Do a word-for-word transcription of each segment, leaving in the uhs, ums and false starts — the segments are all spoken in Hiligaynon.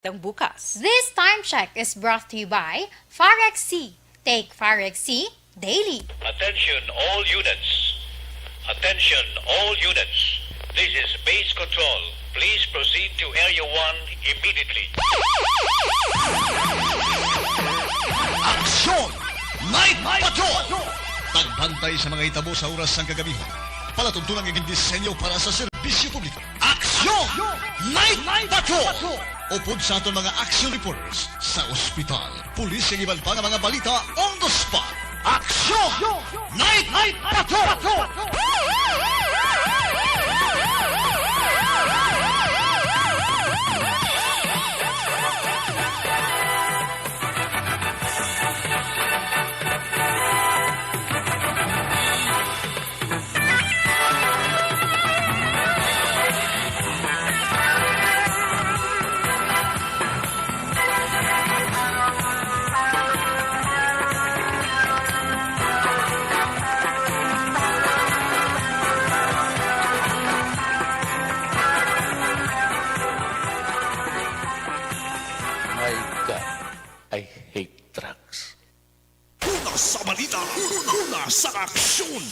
Tang bukas. This time check is brought to you by Farex C. Take Farex C daily. Attention all units. Attention all units. This is base control. Please proceed to Area one immediately. Aksyon! Night Patrol! Pagbantay sa mga hitabo sa oras sang kagabihan. Palatuntunan nga gindisenyo para sa serbisyo publiko. Aksyon! Night Patrol! Upod sa aton mga action reporters sa ospital, pulis, kag iban pa nga mga balita on the spot. Aksyon! Night Patrol! My God, I hate drugs. Una sa balita, una sa aksyon.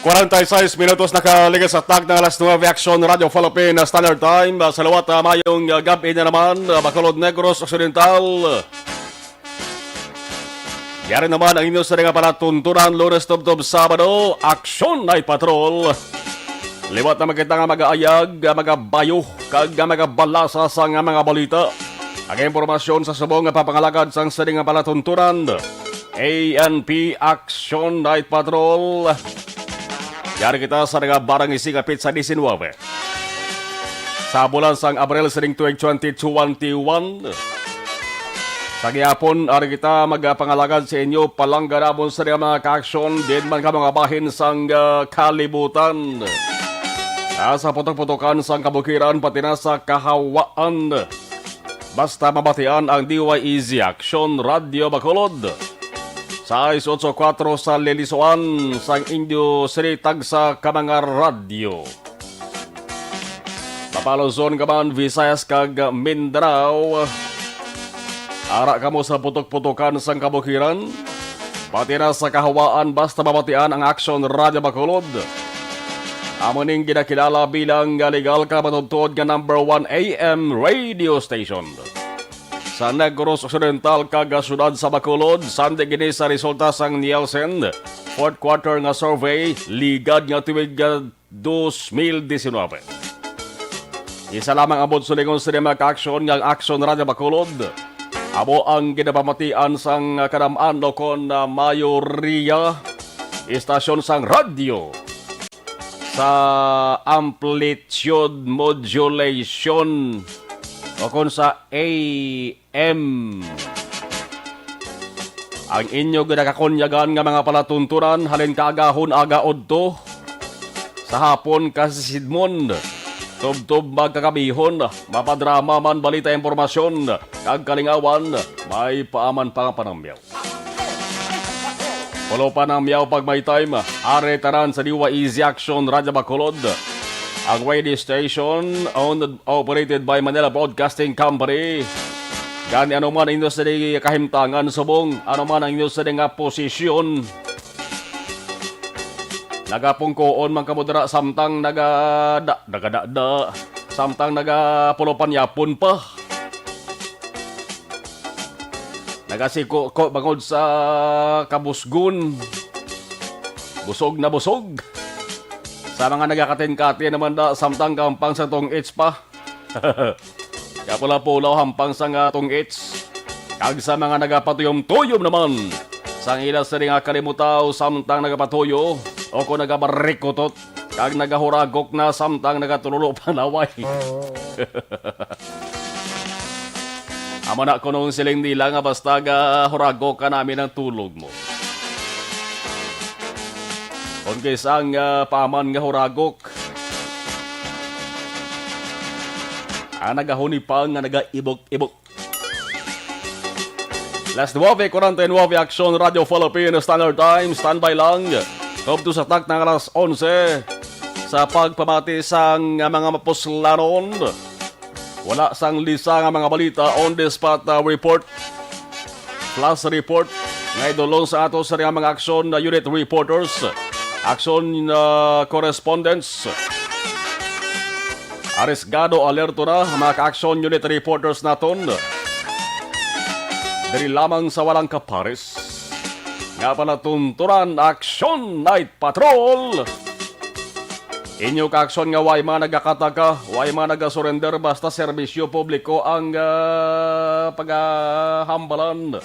Kwarenta y seis minutos nakaligid sa takna alas nuebe, Aksyon Radio Philippine Standard Time. Ah, sa liwat, ah, mayong, ah, gab-i na naman, ah, Bacolod, Negros Occidental. Yari naman ang inyo sa nga palatuntunan, Lunes tubtob Sabado, Aksyon Night Patrol. Liwat na makita nga mag-aayag, nga magabayo, kag nga magabalasa sa nga mga balita. Ang impormasyon sa subong nga papangalagad sang sini nga palatuntunan, A N P Aksyon Night Patrol. Yari kita sa nga barang isi kapit sa diecinueve. Sa bulan sang Abril sining tuig twenty twenty-one, sa gihapon, ari kita magapangalagad sa inyo, palangga namon sa mga kaaksyon, din man ka mga bahin sang, ah, kalibutan. Nasa putok-putokan sang kabukiran, pati na sa kahawaan. Basta mabatian ang D Y E Z Aksyon Radio Bacolod. Sais otso kuwatro sa Lilisuan, sang inyo sini tagsa ka mga radyo. Mapa Luzon ka man, Visayas kag Mindanao. Ara kamo sa putok-putokan sang kabukiran, pati na sa kahawaan, basta mabatian ang Aksyon Radio Bacolod. Amo ning ginakilala bilang nga legal ka matudtod nga number one A M radio station sa Negros Occidental kag syudad sa Bacolod, sandi gini sa resulta sang Nielsen fourth quarter nga survey, ligad nga tuig nga dos mil diecinueve. Isa lamang ang bunsulingon sini mga kaaksyon nga ang Aksyon Radio Bacolod amo ang ginapamatian sang kadam-an o kon, ah, mayoriya istasyon sang radyo sa amplitude modulation o kon sa A M. Ang inyo ginakakunyagan nga mga palatuntunan halin kaagahon aga udto sa hapon kasisidmon, tubtob magkagabihon, mapadrama man balita, impormasyon, kag kalingawan, may paaman pa nga panamyaw. Pulo pa nang miyaw pag may time, ari tanan sa D Y E Z Action Radyo Bacolod. Ang radio station owned, operated by Manila Broadcasting Company. Gani, ano man inyo sa di kahimtangan subong, ano man ang inyo sa di nga posisyon, nagapungkoon man kamo dira samtang nagada-, nagadada, samtang nagapulopanyapon pa. Nagasiko-ko bangod sa kabusgon. Busog na busog. Sa mga nagakatin-katin naman na samtang kampang sa tong-its pa. Kapula-pulaw hampang sa nga tong-its. Kag sa mga nagapatuyom-tuyom naman sang ila sini nga kalimutaw samtang nagapatuyo. o kung nagabarikutot, kag nagahuragok na samtang nagatulolo pa laway. Amo na kuno ang siling nila nga basta gahuragok ka namin ang tulog mo. Kung kay sang, ah, paman nga huragok, ah, nagahuni pa nga nagaibok-ibok. Las nuebe cuarenta y nueve, Aksyon Radio Philippines Standard Time. Standby lang. Tubto sa takna nga alas onse. Sa pagpamati sang mga mapuslanon, wala sang lisa nga mga balita, on the spot, uh, report, flash report, nga idulong sa ato sa mga aksyon na unit reporters, aksyon, uh, correspondents. Arisgado, alerto na ang mga ka-action unit reporters naton. Diri lamang sa Walang Kapares nga palatuntunan, Action Night Patrol. Inyo ka-action nga way man nagakataka, way man nagasurrender, basta serbisyo publiko ang, ah, pagahambalan.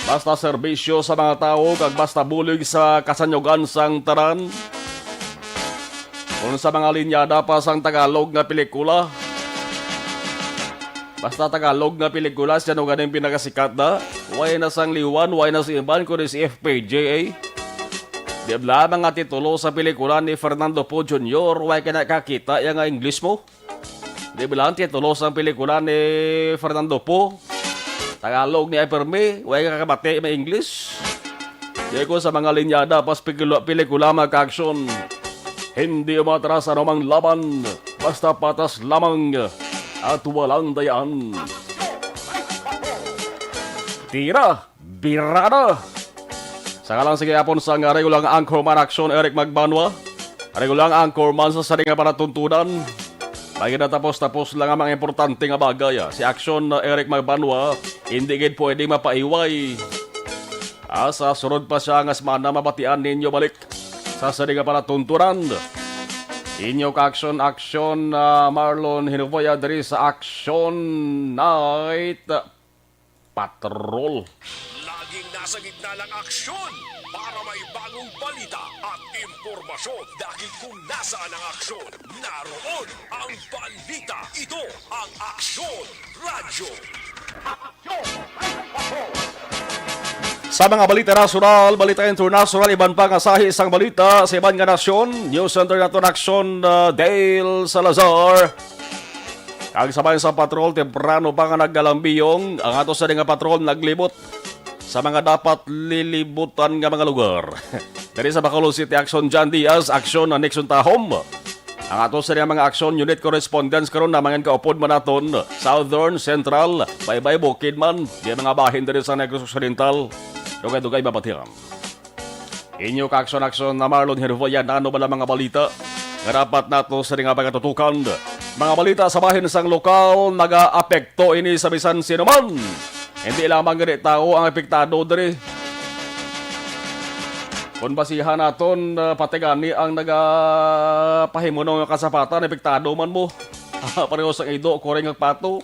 Basta serbisyo sa mga tawo kag basta bulig sa kasanyugan sang tanan. Kung sa mga linyada pa sang Tagalog nga pelikula, basta Tagalog nga pelikula, siya no ganing pinakasikat na. Way na sang liwan, way na sa iban, kundi si F P J A. Di ba mga titulo sa pelikula ni Fernando Poe Junior, way ka nakakita ya nga English mo? Di ba lang titulo sang pelikula ni Fernando Poe? Tagalog ni Hyperme, way ka kabati may English. Di ko sa mga linyada, pas pelikula, pelikula mga ka-action. Hindi umatras anumang laban, basta patas lamang at walang dayaan. Tira! Birada. Sa ngalan sa gihapon sang regulang anchorman, Aksyon Eric Magbanwa, regulang anchorman sa sari nga palatuntunan. May ginatapos-tapos lang ang mga importante nga bagay, ah. Si Aksyon, ah, Eric Magbanwa, hindi gid pwede mapaiway. Ah, sa sunod pa siya nga semana, mabatian ninyo balik sa sari nga palatuntunan. Inyo ka Aksyon, Aksyon, ah, Marlon Hinuboya diri sa Aksyon Night Patrol. Laging nasa gitna ng aksyon para may bagong balita at impormasyon. Dahil kung nasaan ang aksyon, naroon ang balita. Ito ang Aksyon Radyo. Sa mga balita nasyonal, balita internasyonal, iban pa nga sahi sang balita sa iban nga nasyon, News Center naton, Aksyon, uh, Dale Salazar. Kag sabay sa patrol, temprano pa nga naggalambiyong ang ato sa nga patrol naglibot sa mga dapat lilibutan nga mga lugar. Diri sa Bacolod City, Aksyon John Diaz, Aksyon na Nixon Tahom. Ang ato sa mga Aksyon Unit correspondents karon na mga kaupod man naton, Southern, Central, Baybay, Bukidnon, di mga bahin diri sa Negros Occidental. Dugay-dugay mabatihan. Inyo ka Aksyon-Aksyon na Marlon Hervoya, nano bala mga balita nga dapat nato sa nga pagatutukan? Mga balita sa bahin sang lokal, nagaapekto ini sa bisan sino man. Hindi lamang gani tao ang apektado diri. Kung basihan naton, ah, pati gani ang nagapahimuno nga kasapatan, apektado man mo. Pareho sang ido, kuring ag pato.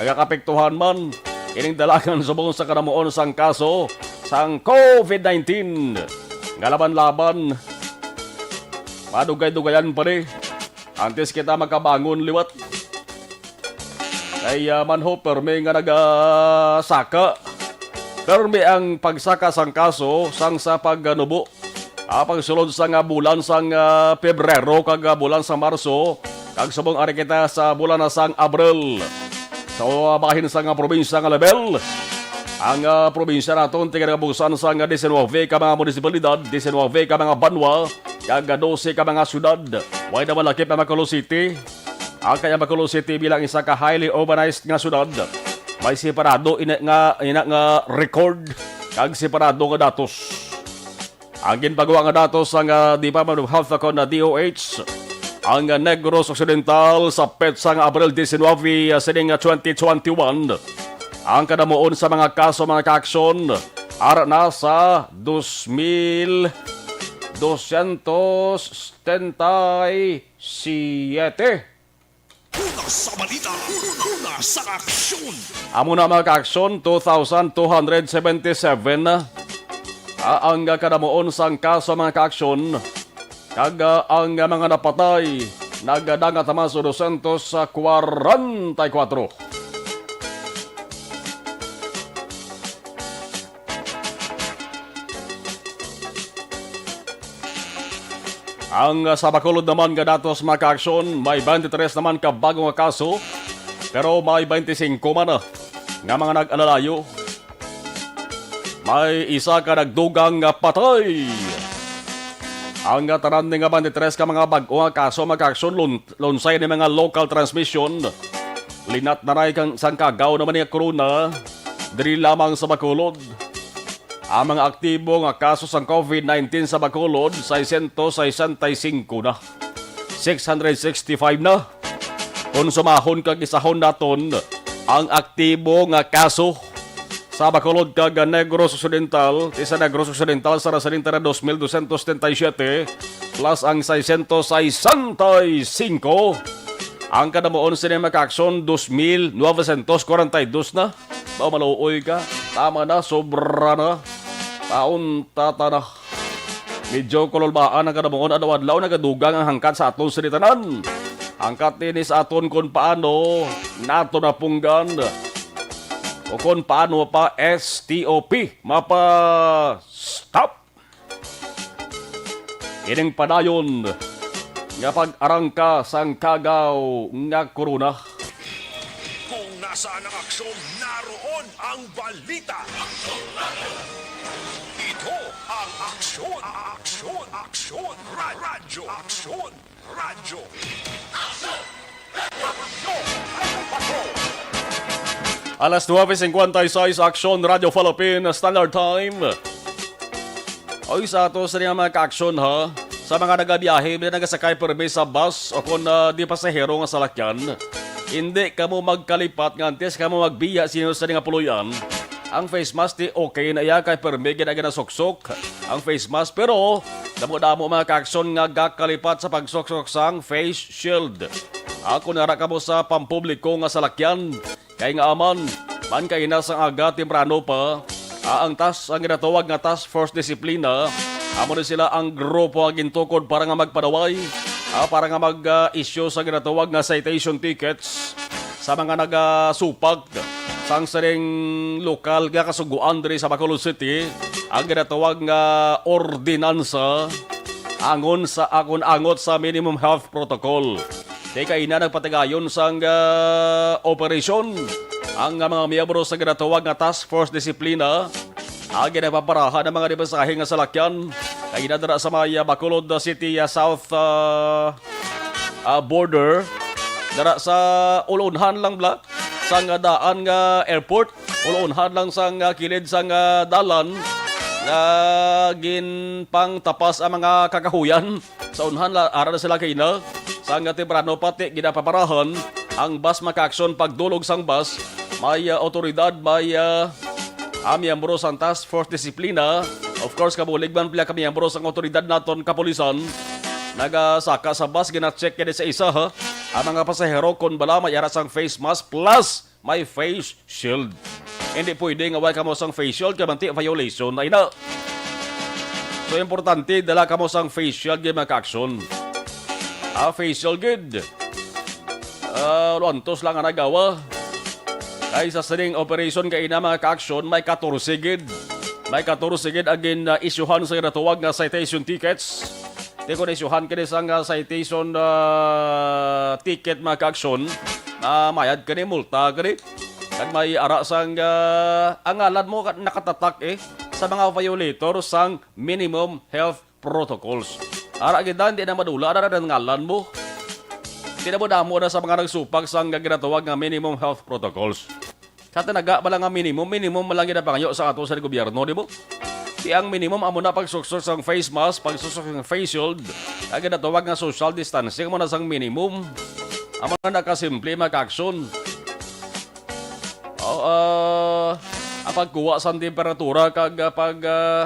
Nagakapektuhan man ining dalagan subong sa kanamuon sang kaso sang COVID nineteen nga laban-laban. Madugay-dugayan pa ni antes kita makabangon liwat. Kay, ah, manho, permi nga nagasaka. Permi ang pagsaka sang kaso sang sa pagnubo. Ah, pagsulod sang, ah, bulan sang, ah, Pebrero kag, ah, bulan sang Marso, kag subong ari kita sa bulan na sang Abril. Sa, ah, bahin sang, ah, probinsya nga level, ang, ah, probinsya naton tiga nagabusan sang, ah, diecinueve ka mga munisipalidad, diecinueve ka mga banwa, kag, ah, doce ka mga syudad. Way na malakip ang Bacolod City. Ang kay ang Bacolod City bilang isa ka highly urbanized nga syudad, may separado ina nga, ina nga record kag separado nga datos. Ang ginpagawa nga datos sang, ah, Department of Health kon na D O H, ang, ah, Negros Occidental sa petsa nga Abril diecinueve, ah, sining, ah, twenty twenty-one, ang kadamuon sa mga kaso, mga kaaksyon, ara na sa dos mil dosyentos setenta y siete. Una sa balita, una sa aksyon. Amo na, mga kaaksyon, two thousand two hundred seventy-seven na. Ah, ang kadamuon sang kaso, mga kaaksyon, kag, ah, ang mga napatay nagdangat naman sa dosyentos kwarenta y kuwatro. Ang, ah, sa Bacolod naman nga datos, mga kaaksyon, may twenty-three naman ka bago nga kaso, pero may twenty-five man, ah, nga mga nag-alalayo. May isa ka nagdugang nga patay. Ang, ah, tanan ni nga twenty-three ka mga bag-o nga kaso, mga kaaksyon, lun-, lunsay ni mga local transmission. Linat na ray kang sang kagaw naman ni corona diri lamang sa Bacolod. Ang mga aktibo nga kaso sang covid nineteen sa Bacolod, seiscientos sesenta y cinco na. Six hundred sixty-five na. Kung sumahon kag isahon naton ang aktibo nga kaso sa Bacolod kag Negros Occidental, ti sa Negros Occidental sa Rasalinta na dos mil dosyentos setenta y siyete plus ang seiscientos sesenta y cinco. Ang kadamuon sini, mga kaaksyon, dos mil novecientos kwarenta y dos na. Ba, maluoy ka. Tama na, sobra na. Taon tata na. Medyo kululbaan ang kadamuon. Adlaw-adlaw nagadugang ang hangkat sa aton sini tanan. Hangkat ini sa aton kung paano nato napunggan o kung paano pa S T O P mapa-stop ining padayon nga pag-arangka sang kagaw nga corona. Kung nasaan ang aksyon, naroon ang balita. Ito ang Aksyon, Aksyon, Aksyon, Ra-, Radyo, Aksyon, Radyo. Alas nuebe cincuenta y seis, Aksyon Radyo Philippine Standard Time. Oy, sa ato sa mga kaaksyon, ha, sa mga nagabiyahe, mga nagasakay permi sa bus o kung, ah, di pasahero nga salakyan, hindi kamo magkalipat nga antes kamo magbiya sa inyo sa nga puloy-an. Ang face mask, ti, okay na iya kay permi gid ang ginasuksok ang face mask, pero damo-damo mga kaaksyon nga gakalipat sa pagsuksok sang face shield. Ako nara kamo sa pampubliko nga salakyan, kay nga aman man kaina sang aga temprano pa, ah, ang tas ang ginatawag nga Task Force Disiplina, amo ni sila ang grupo nga gintukod para nga magpadaway, ah, para nga mag, ah, issue sa ginatawag nga citation tickets sa mga nagasupak sang sining lokal nga kasugoan diri sa Bacolod City, ang ginatawag nga ordinansa angon sa, angon-angot sa minimum health protocol. Kay kaina nagpatigayon sang, ah, operasyon ang mga miyembro sa ginatawag nga Task Force Disiplina, ang ginapaparahan ang mga dipasahe nga salakyan kaina dira sa may, ah, Bacolod City, ah, South, ah, ah, border, dira sa ulunhan lang bala sang daan nga airport, ulunhan lang sang, ah, kilid sang, ah, dalan nga ginpangtapas ang mga kakahuyan. Sa unhan la, ara na sila kaina. Sang temprano pati ginapaparahan ang bus, mga kaaksyon, pagdulog sang bus. May, ah, otoridad, may, ah, ah, miyembro sang Task Force Disiplina. Of course, kabulig man pila ka miyembro sang otoridad naton kapulisan. Nagasaka sa bus, gina-check kini sa isa, ha. Ang mga pasahero kon bala may ara sang face mask plus may face shield. Hindi pwede nga wala kamo sang face shield kay manti violation na ina. So, importante, dala kamo sang face shield, mga kaaksyon. Ah, face shield gid. Ah, luantos lang ang nagawa. Kay sa sining operation kaina, mga kaaksyon, may katorse gid. May katorse gid ang gin, ah, isyuhan sa ginatawag nga citation tickets. Di ko na-isyuhan kini sang, ah, citation, ah, ticket, mga kaaksyon. Ah, mayad kini, multa kini. Kag may ara sang, ah, ang ngalan mo ka-, nakatatak, eh, sa mga violator sang minimum health protocols. Ara gid na, hindi na madula na ang ngalan mo. Hindi na mo damo na sa mga nagsupak sang ginatawag nga minimum health protocols. Sa tinaga pa lang nga minimum, minimum man lang ginapangayo sa ato sa gobyerno, di ba? Di ang minimum, amo na pagsuksok sang face mask, pagsuksok sang face shield, ang ginatawag nga social distancing, amo na sang minimum. Amo na nakasimple, mga kaaksyon. O, ah, ang pagkuha sang temperatura kag, ah, pag, ah,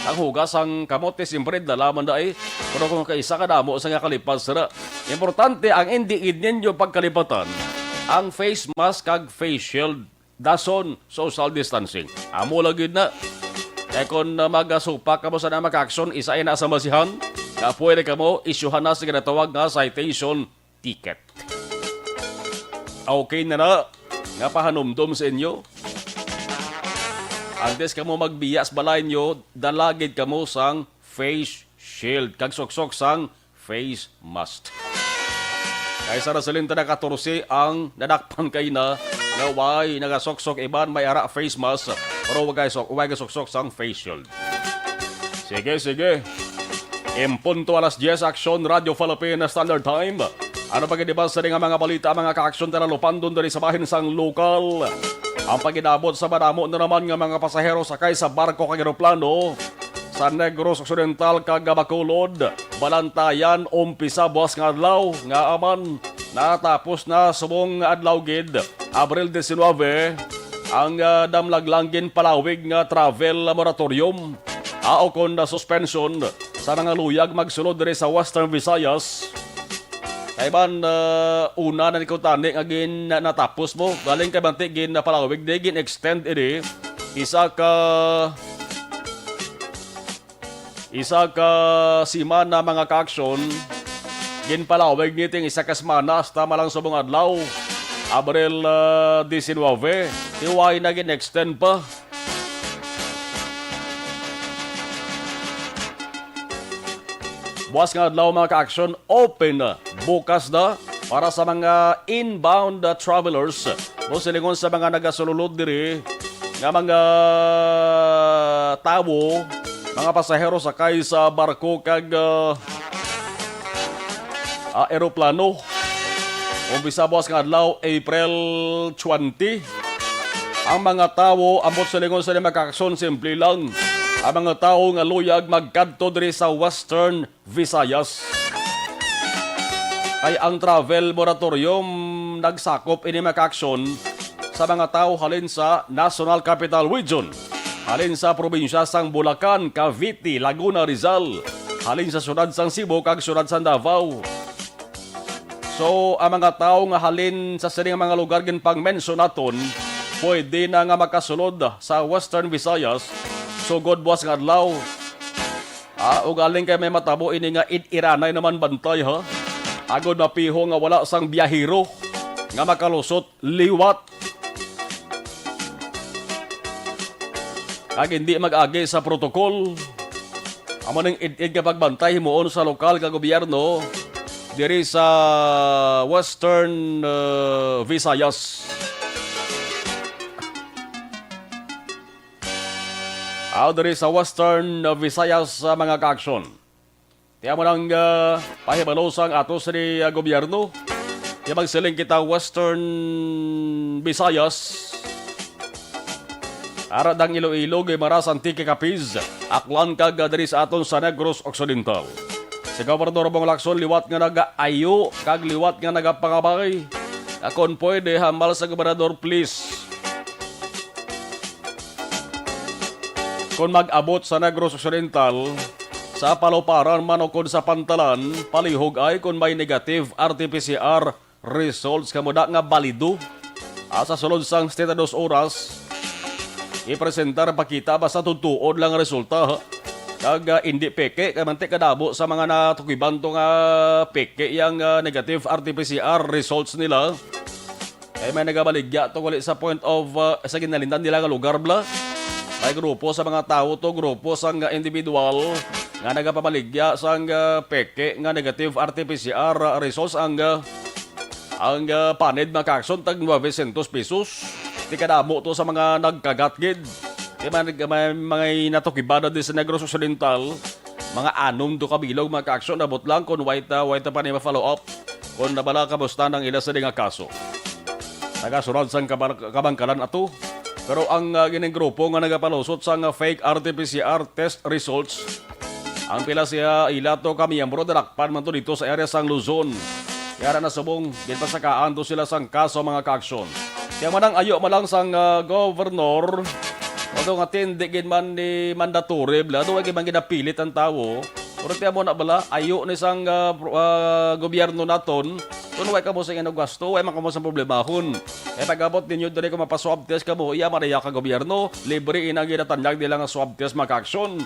ang hugas sang kamot, eh, siyempre, dala man na, eh. Pero kung kaisa ka damo sa nga kalipas, sira. Importante, ang hindi gid ninyo pagkalipatan, ang face mask kag face shield. Dason, social distancing. Amo lang gid na. Kay kung, ah, magasupak kamo sa na makaaksyon, isa ina sa masihan, nga pwede kamo isyuhan na sa ginatawag nga citation ticket. Okay na na, nga pahanumdom sa inyo. Antes kamo magbiya sa balay nyo, dala gid kamo sang face shield kag suksok sang face mask. Kay sa Rasalin ta na katorse ang nadakpan kay na nga way nagasuksok, iban may ara face mask, pero wag kay sok-, wag suksok sang face shield. Sige, sige. En punto alas diyes, Aksyon Radio Philippine Standard Time. Ano pa gid ba sa nga mga balita, mga ka-aksyon, ta nalupandon diri sa bahin sang lokal? Ang pag-inabot sa madamo na naman nga mga pasahero sakay sa barko kag eroplano sa Negros Occidental kag Bacolod, Balantayan, umpisa buwas nga adlaw nga aman natapos na subong adlaw gid, Abril diecinuebe, ang, ah, damlaglang ginpalawig nga travel moratorium, ah, o kon na suspension sa mga luyag magsulod diri sa Western Visayas. Kay man, ah, una na ni kuntani nga gin-, natapos mo. Galing kay banti ginpalawig di, gin-extend ini isa ka, isa ka semana, mga ka-aksyon. Ginpalawig ni ting isa ka semana hasta malang subong adlaw, Abril, ah, diecinuebe. Tiway na gin-extend pa. Buwas nga adlaw, mga ka-aksyon, open bukas na para sa mga inbound travelers. Mo silingon sa mga nagasululod diri nga mga tawo, mga pasahero sakay sa barko kag, ah, ah, eroplano. Umpisa buwas nga adlaw, April twenty. Ang mga tawo, ambot silingon sa mga ka-aksyon, simple lang. Ang mga tawo nga luyag magkadto diri sa Western Visayas. Kay ang travel moratorium nagsakop ini, mga ka-aksyon, sa mga tawo halin sa National Capital Region, halin sa probinsya sang Bulacan, Cavite, Laguna, Rizal, halin sa siyudad sang Cebu kag siyudad sang Davao. So, ang mga tawo nga halin sa sining mga lugar ginpangmensyon naton, pwede na nga makasulod sa Western Visayas sugod buwas nga adlaw. Ah, ugaling kay may matabo ini nga id-iranay naman bantay, ha? Agod mapiho nga wala sang biyahero nga makalusot liwat kag hindi mag-agi sa protocol. Amo ning id-id nga pagbantay himuon sa lokal nga gobyerno diri sa Western, uh, Visayas. Aw, diri sa Western, uh, Visayas, uh, mga ka-aksyon. Tiya mo nang, ah, pahibalo sang ato sini, ah, gobyerno. Kaya magsiling kita Western Visayas. Ara dang Iloilo, Guimaras, Antique, Capiz, Aklan, kag, ah, diri sa aton sa Negros Occidental. Si Gobernador Bong Lacson liwat nga nagaayo kag liwat nga nagapangabay. Nga kon pwede, hambal sa Gobernador, please. Kon mag-abot sa Negros Occidental, sa Paluparan man o kon sa Pantalan, palihog ay kon may negative R T P C R results kamo da nga balido. Ah, sa sulod sang setenta y dos oras, ipresentar, pakita basta tutuod lang ang resulta, ha? Kag, ah, indi peke, kay manti kadamo sa mga natukiban to nga peke yang, ah, negative R T P C R results nila. Kay may nagabaligya to uli sa point of, uh, sa ginalinan nila nga lugar, bla. May grupo sa mga tawo to, grupo sang, uh, individual nga nagapamaligya sang, uh, peke nga negative R T P C R, uh, results ang, uh, ang, uh, panid makakson tag nueve cientos pesos. Di kadamo to sa mga nagkagat gid. Di man, may, may natukiban na din sa Negros Occidental. Mga anom to ka bilog, mga ka-aksyon, abot lang kung wait, ah, wait pa ni ma-follow up kung nabala kamusta nang ila sa di nga kaso. Nagasunod sang kabal-, kabangkalan ato. Pero ang, ah, gining grupo nga nagapalusot sang, ah, fake R T P C R test results, ang pila siya ila to ka miyembro nadakpan man to dito sa area sang Luzon. Kaya na nasubong, ginpasakaan to sila sang kaso, mga ka-aksyon. Kaya manang ayo man lang sang, ah, governor, although nga tindi gid man ni mandatory, bla, do gid man ginapilit ang tawo. Pero tiyan mo na bala, ayo ni sang, ah, pro-, ah, gobyerno naton, Kung way kamo sa inyo gasto, way man kamo sa problemahon. Kay pag-abot ninyo diri kung mapa-swab test kamo, iya man iya ka gobyerno, libre ina ang ginatanyag nila nga swab test, mga ka-aksyon.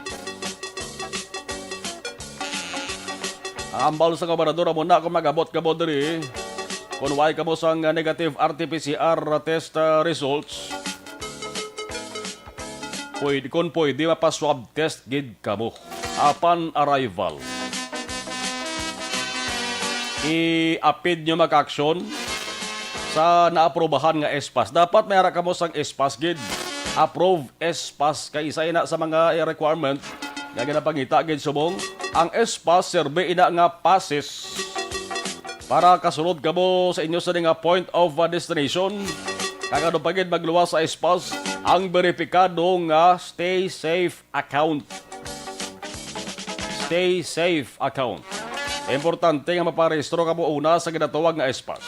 Ang ambal sa gobernador amo na kung mag-abot kamo diri, kung way kamo sang negative R T P C R test, ah, results, pwede, kung pwede, mapa-swab test gid kamo upon arrival. I-apid nyo, mga ka-aksyon, sa naaprobahan nga S-PASS. Dapat may ara kamo sang S-PASS gid. Approve S-PASS kay isa ina sa mga, eh, requirement nga ginapangita gid subong. Ang S-PASS serbi ina nga passes para kasulod kamo sa inyo sa nga point of, uh, destination. Kag ano pa gid, magluwas sa S-PASS ang beripikado nga Stay Safe account. Stay Safe account. Importante nga maparehistro kamo una sa ginatawag nga S-PASS.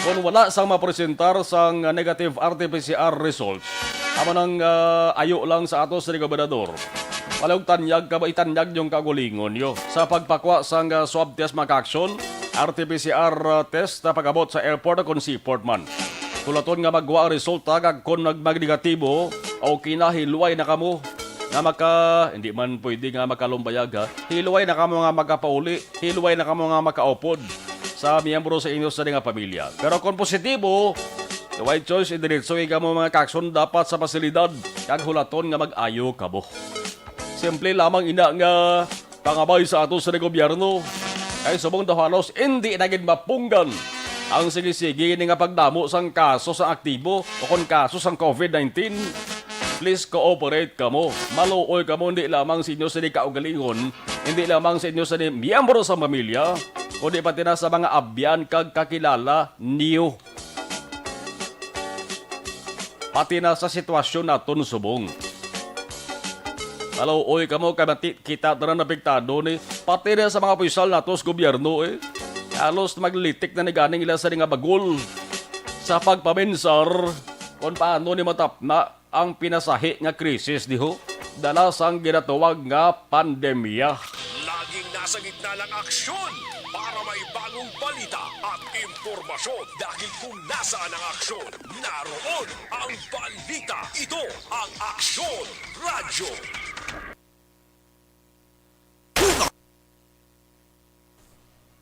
Kung wala sang mapresentar sang negative R T P C R results, amo nang, ah, ayo lang sa ato sa gobernador. Palihog tanyag kamo, itanyag nyo ang kaugalingon nyo sa pagpakwa sang, ah, swab test, mga ka-aksyon, R T P C R, ah, test na pag-abot sa airport o kung seaport man. Hulaton nga magwa ang resulta, kag kung nag-, magnegatibo, okay na, hilway na kamo nga maka-, hindi man pwede nga makalumbayag, ha. Hilway na kamo nga makapauli, hilway na kamo nga makaupod sa miyembro sa inyo sa nga pamilya. Pero kung positibo, way choice, idiretso kamo, mga ka-aksyon, dapat sa pasilidad kag hulaton nga mag-ayo kamo. Simple lamang ina nga pangabay sa ato sa gobyerno. Kay subong daw halos indi na gid mapunggan ang sige-sige ini nga pagdamo sang kaso sang aktibo o kon kaso sang covid nineteen. Please cooperate kamo. Maluoy kamo, hindi lamang sa inyo sini kaugalingon, hindi lamang sa inyo sini miyembro sa pamilya, kundi pati na sa mga abyan kag kakilala niyo. Pati na sa sitwasyon naton subong. Maluoy kamo kay mati-, kita tanan apektado ni, pati na sa mga opisyal nato sa gobyerno, eh. Halos maglitik na ni ganing ila sa nga bagol sa pagpaminsar kung paano ni matapna ang pinasahi nga krisis, diho, dala sang ginatawag nga pandemya. Laging nasa gitna ng aksyon para may bagong balita at impormasyon. Dahil kung nasaan ang aksyon, naroon ang balita. Ito ang Aksyon Radyo.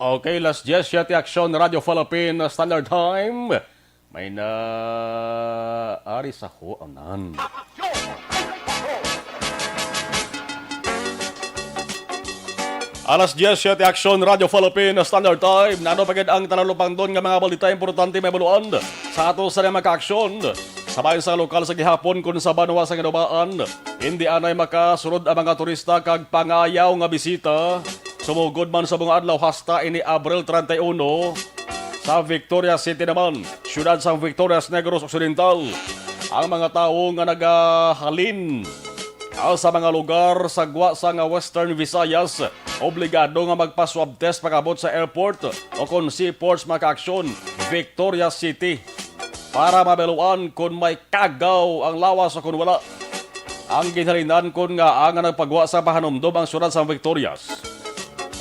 Okay, alas diyes siyete, Aksyon Radyo Philippine Standard Time. May na ari sa huanan. Alas diyes siyete, Aksyon Radyo Philippine Standard Time. Nano pa gid ang talupangdon nga mga balita importante may baluan sa ato sa mga ka-aksyon. Sa bahin sa lokal sa gihapon, kung sa banwa sa Ginobaan, hindi anay makasulod ang mga turista kag pangayaw nga bisita. Sumugod man sa mga adlaw hasta ini Abril treinta y uno, sa Victorias City naman, siyudad sang Victorias, Negros Occidental, ang mga tawo nga nagahalin, ah, sa mga lugar sa gwa sang Western Visayas, obligado nga magpa-swab test pag-abot sa airport o kon seaports, mga ka-aksyon, Victorias City, para mabaluan kon may kagaw ang lawas o kon wala. Ang ginhalinan kon ngaa nga nagpagwa sa pahanumdom ang siyudad sang Victorias.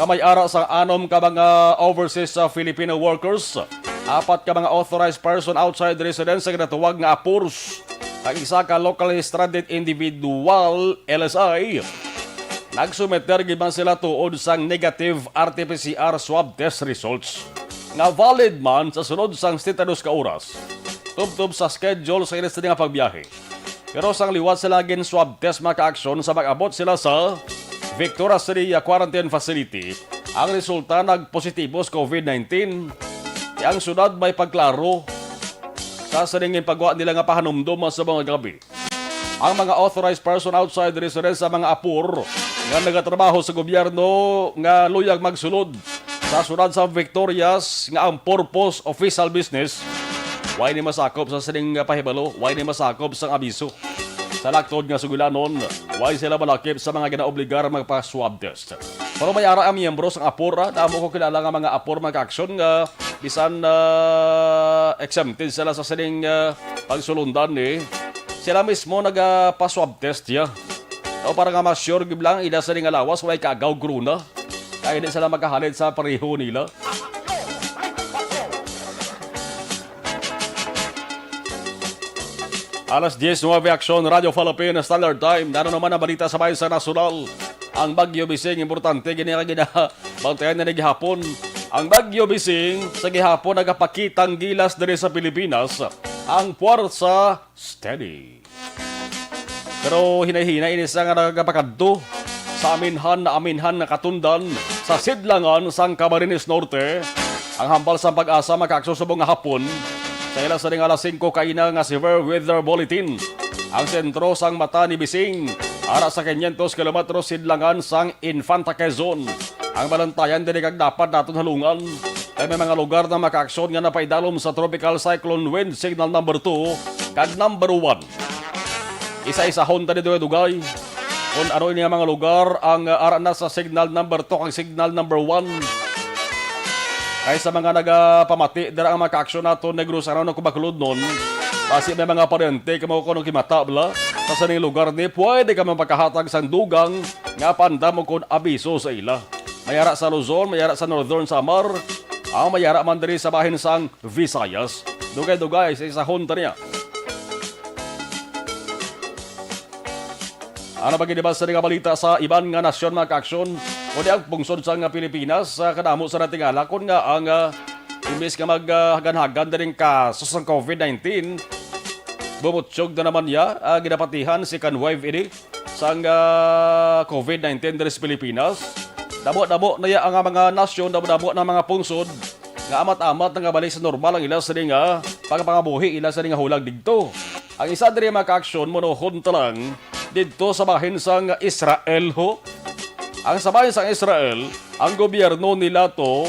Kamay ara sang anom ka mga overseas sa Filipino workers, apat ka mga authorized person outside residence sa ginatawag nga apurs, kag isa ka locally stranded individual, L S I. Nagsumiter gid man sila tuod sang negative R T P C R swab test results nga valid man sa sulod sang setenta y dos ka oras, tubtob sa schedule sa ila sini nga pagbiyahe. Pero sang liwat sila gin-swab test, mga ka-aksyon, sa mag-abot sila sa Victoria City Quarantine Facility, ang resulta nagpositibo sa covid nineteen. Ang syudad may pagklaro sa sining pagwa nila nga pahanumdom sa mga gabi. Ang mga authorized person outside residence sa mga apor nga nagatrabaho sa gobyerno nga luyag magsulod sa siyudad sa Victorias nga ang purpose official business, way ni masakop sa sining nga pahibalo, way ni masakop sang abiso. Sa laktod nga sugilanon, way sila malakip sa mga ginaobligar magpa-swab test. Pero may ara ang miyembro sang apor, ah, damo ko kilala nga mga apor, mga ka-aksyon, nga bisan, ah, exempted sila sa sining, ah, pagsulundan, eh. Sila mismo nagapa-swab test, ya. O para nga ma-sure gid lang ila sini nga lawas, way kaagaw corona. Kay hindi sila makahalin sa pareho nila. Alas diyes nuwebe, Aksyon, Radyo Philippine Standard Time. Nano naman ang balita sa bayan sa nasyonal? Ang Bagyo Bising, importante, gini nga ginabantayan na gihapon. Ang Bagyo Bising, sa gihapon, nagapakitang gilas diri sa Pilipinas. Ang puwersa, steady. Pero hinay-hinay ini sa nga nagapakadto sa aminhan na aminhan nga katundan sa sidlangan sang Camarines Norte. Ang hambal sang Pag-asa makaksusubong nga hapon sa ila sa ding alas singko kaina nga severe weather bulletin. Ang sentro sang mata ni Bising ara sa quinientos kilometros sidlangan sang Infanta Quezon. Ang balantayan diri kag dapat naton halungan kay may mga lugar na makaaksyon nga napaidalom sa tropical cyclone wind signal number two kag number one. Isa-isahon ta ni dugay-dugay kung ano ini nga mga lugar ang, ah, ara na sa signal number two kag signal number one. Kay sa mga nagapamati dira ang mga kaaksyon nato, Negros, ano na, Bacolod, non, basi may mga paryente kamo kuno kimata bala sa sining lugar ni, pwede kamo makahatag sang dugang nga paandam o kon abiso sa ila. May ara sa Luzon, may ara sa Northern Samar, ang may ara man diri sa bahin sang Visayas. Dugay-dugay sa isahon ta niya. Ano pa gid ba sa nga balita sa iban nga nasyon, mga kaaksyon? Kundi ang pungsod sa nga Pilipinas, sa kadamo sa natingala, kun nga ang, ah, imbis nga mag, ah, hagan-hagan daling kaso sang covid nineteen, bumutyog na naman niya, ah, ginapatihan si Canwave ini sang, ah, covid nineteen diri sa Pilipinas. Damo-damo na ya ang mga nasyon, damo-damo na mga pungsod nga amat-amat na nga balik sa normal ang ila sini nga pagpangabuhi, ila sini nga hulag didto. Ang isa diri, mga kaaksyon, monohon ta lang didto sa bahin sang Israel, ho. Ang sa bahin sang Israel, ang gobyerno nila to,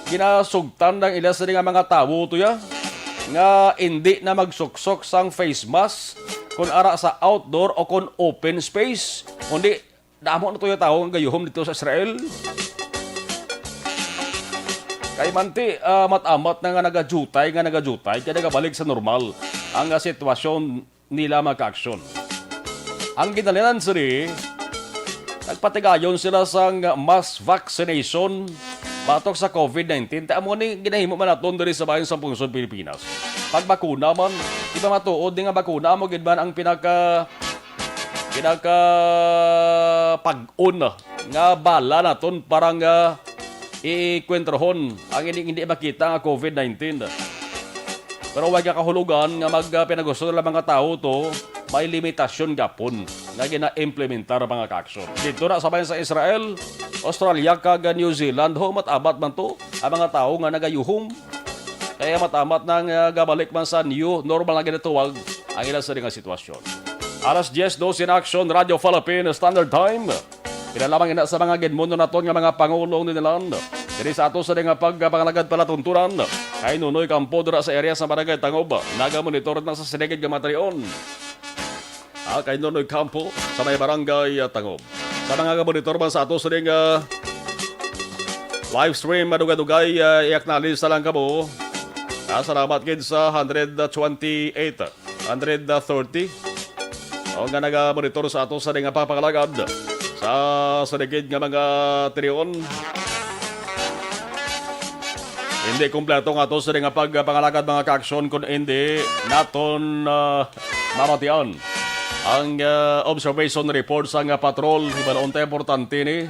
ginasugtan ang ila sini nga mga tawo to ya, nga indi na magsuksok sang face mask kun ara sa outdoor o kun open space, kundi damo na to yung tawo nga gayuhom dito sa Israel. Kay manti, ah, amat-amat na nga nagajutay, nga nagajutay, kaya nagabalik sa normal ang, ah, sitwasyon nila, mga kaaksyon. Ang ginalinan sini, nagpatigayon sila sang mass vaccination batok sa covid nineteen. Ta amo ni ginahimo man naton diri sa bayan sa pungsod Pilipinas. Pag bakuna man, di ba matuod ni nga bakuna mo gid man ang pinaka, pinaka pag-un nga bala naton para nga ikwentrohon ang hindi, hindi makita nga covid nineteen. Pero way ka kahulugan nga mag, ah, pinagusto nila mga tawo to, may limitasyon gapon nga gina-implementar, mga kaaksyon. Dito na sa bayan sa Israel, Australia, kag New Zealand, ho, amat-amat man to ang mga tawo nga nagayuhom. Kaya amat-amat na nga gabalik man sa new normal nga ginatawag ang ilang sini nga sitwasyon. Alas diyes dose na, Aksyon, Radyo Philippine Standard Time. Pila lamang ina sa mga ginmundo naton nga mga pangulong ni Land. Diri sa ato sa nga pagpangalagad palatuntunan kay Nonoy Campo dira sa area sa Barangay Tangob. Nagamonitor na sa siligid nga materion. Ah, kay Nonoy Campo sa may Barangay, ah, Tangob. Sa mga gamonitor man sa ato sa nga live stream, madugay-dugay, ah, i-acknowledge na lang kamo. Ah, salamat gid sa hundred twenty-eight. Hundred thirty. O nga naga-monitor sa ato sa nga pagpangalagad sa saligid nga mga tirion. Hindi kompleto nga ato sa nga pagpangalagad, mga kaaksyon, kung hindi naton, ah, mabatian ang, ah, observation report sa nga patrol. Ibalon ta, importante ni.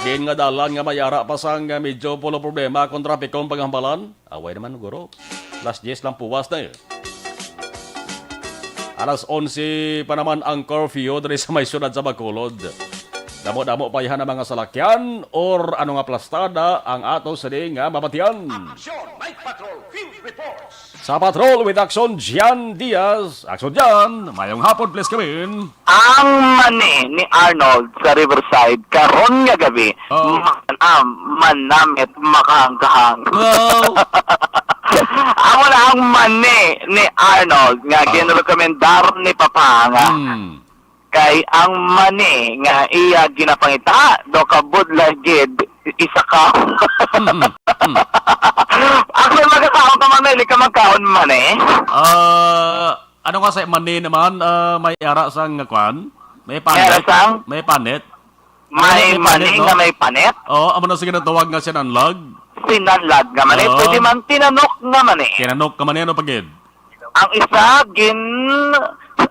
Diin nga dalan nga may ara pa sang, ah, medyo pulo problema kung trapiko ang paghambalan. Away naman, guro. Alas diyes lang puwas na eh. Alas onse pa naman ang curfew diri sa may siyudad sa Bacolod. Damo-damo pa yan ang mga salakyan or ano nga plastada ang ato sini nga mabatian. Action, Night Patrol Field Reports. Sa Patrol with Action, Jan Diaz. Action, Jan. Mayong hapon, please come in. Ang mani ni Arnold sa Riverside karon nga gabi, Oo. manam, manamit, makaangkahang. Wow. Amo na ang mani ni Arnold nga Oo. ginrekomendar ni Papa nga Hmm. kay ang mani nga iya ginapangita do kabudlay gid isa ka. Mm, mm. Ako magkakaon ka man, may ka magkaon mani. Ah, Ano nga sa mani naman, ah, may ara sang kwan? May May ara panit? sang? May panit? May Ano may mani panit, no? nga may panit? Oo, amo na sa ginatawag nga sinanlag. Sinanlag nga mani. Oo. Pwede man tinanok nga mani. Tinanok nga mani, ano pa gid? Ang isa, gin,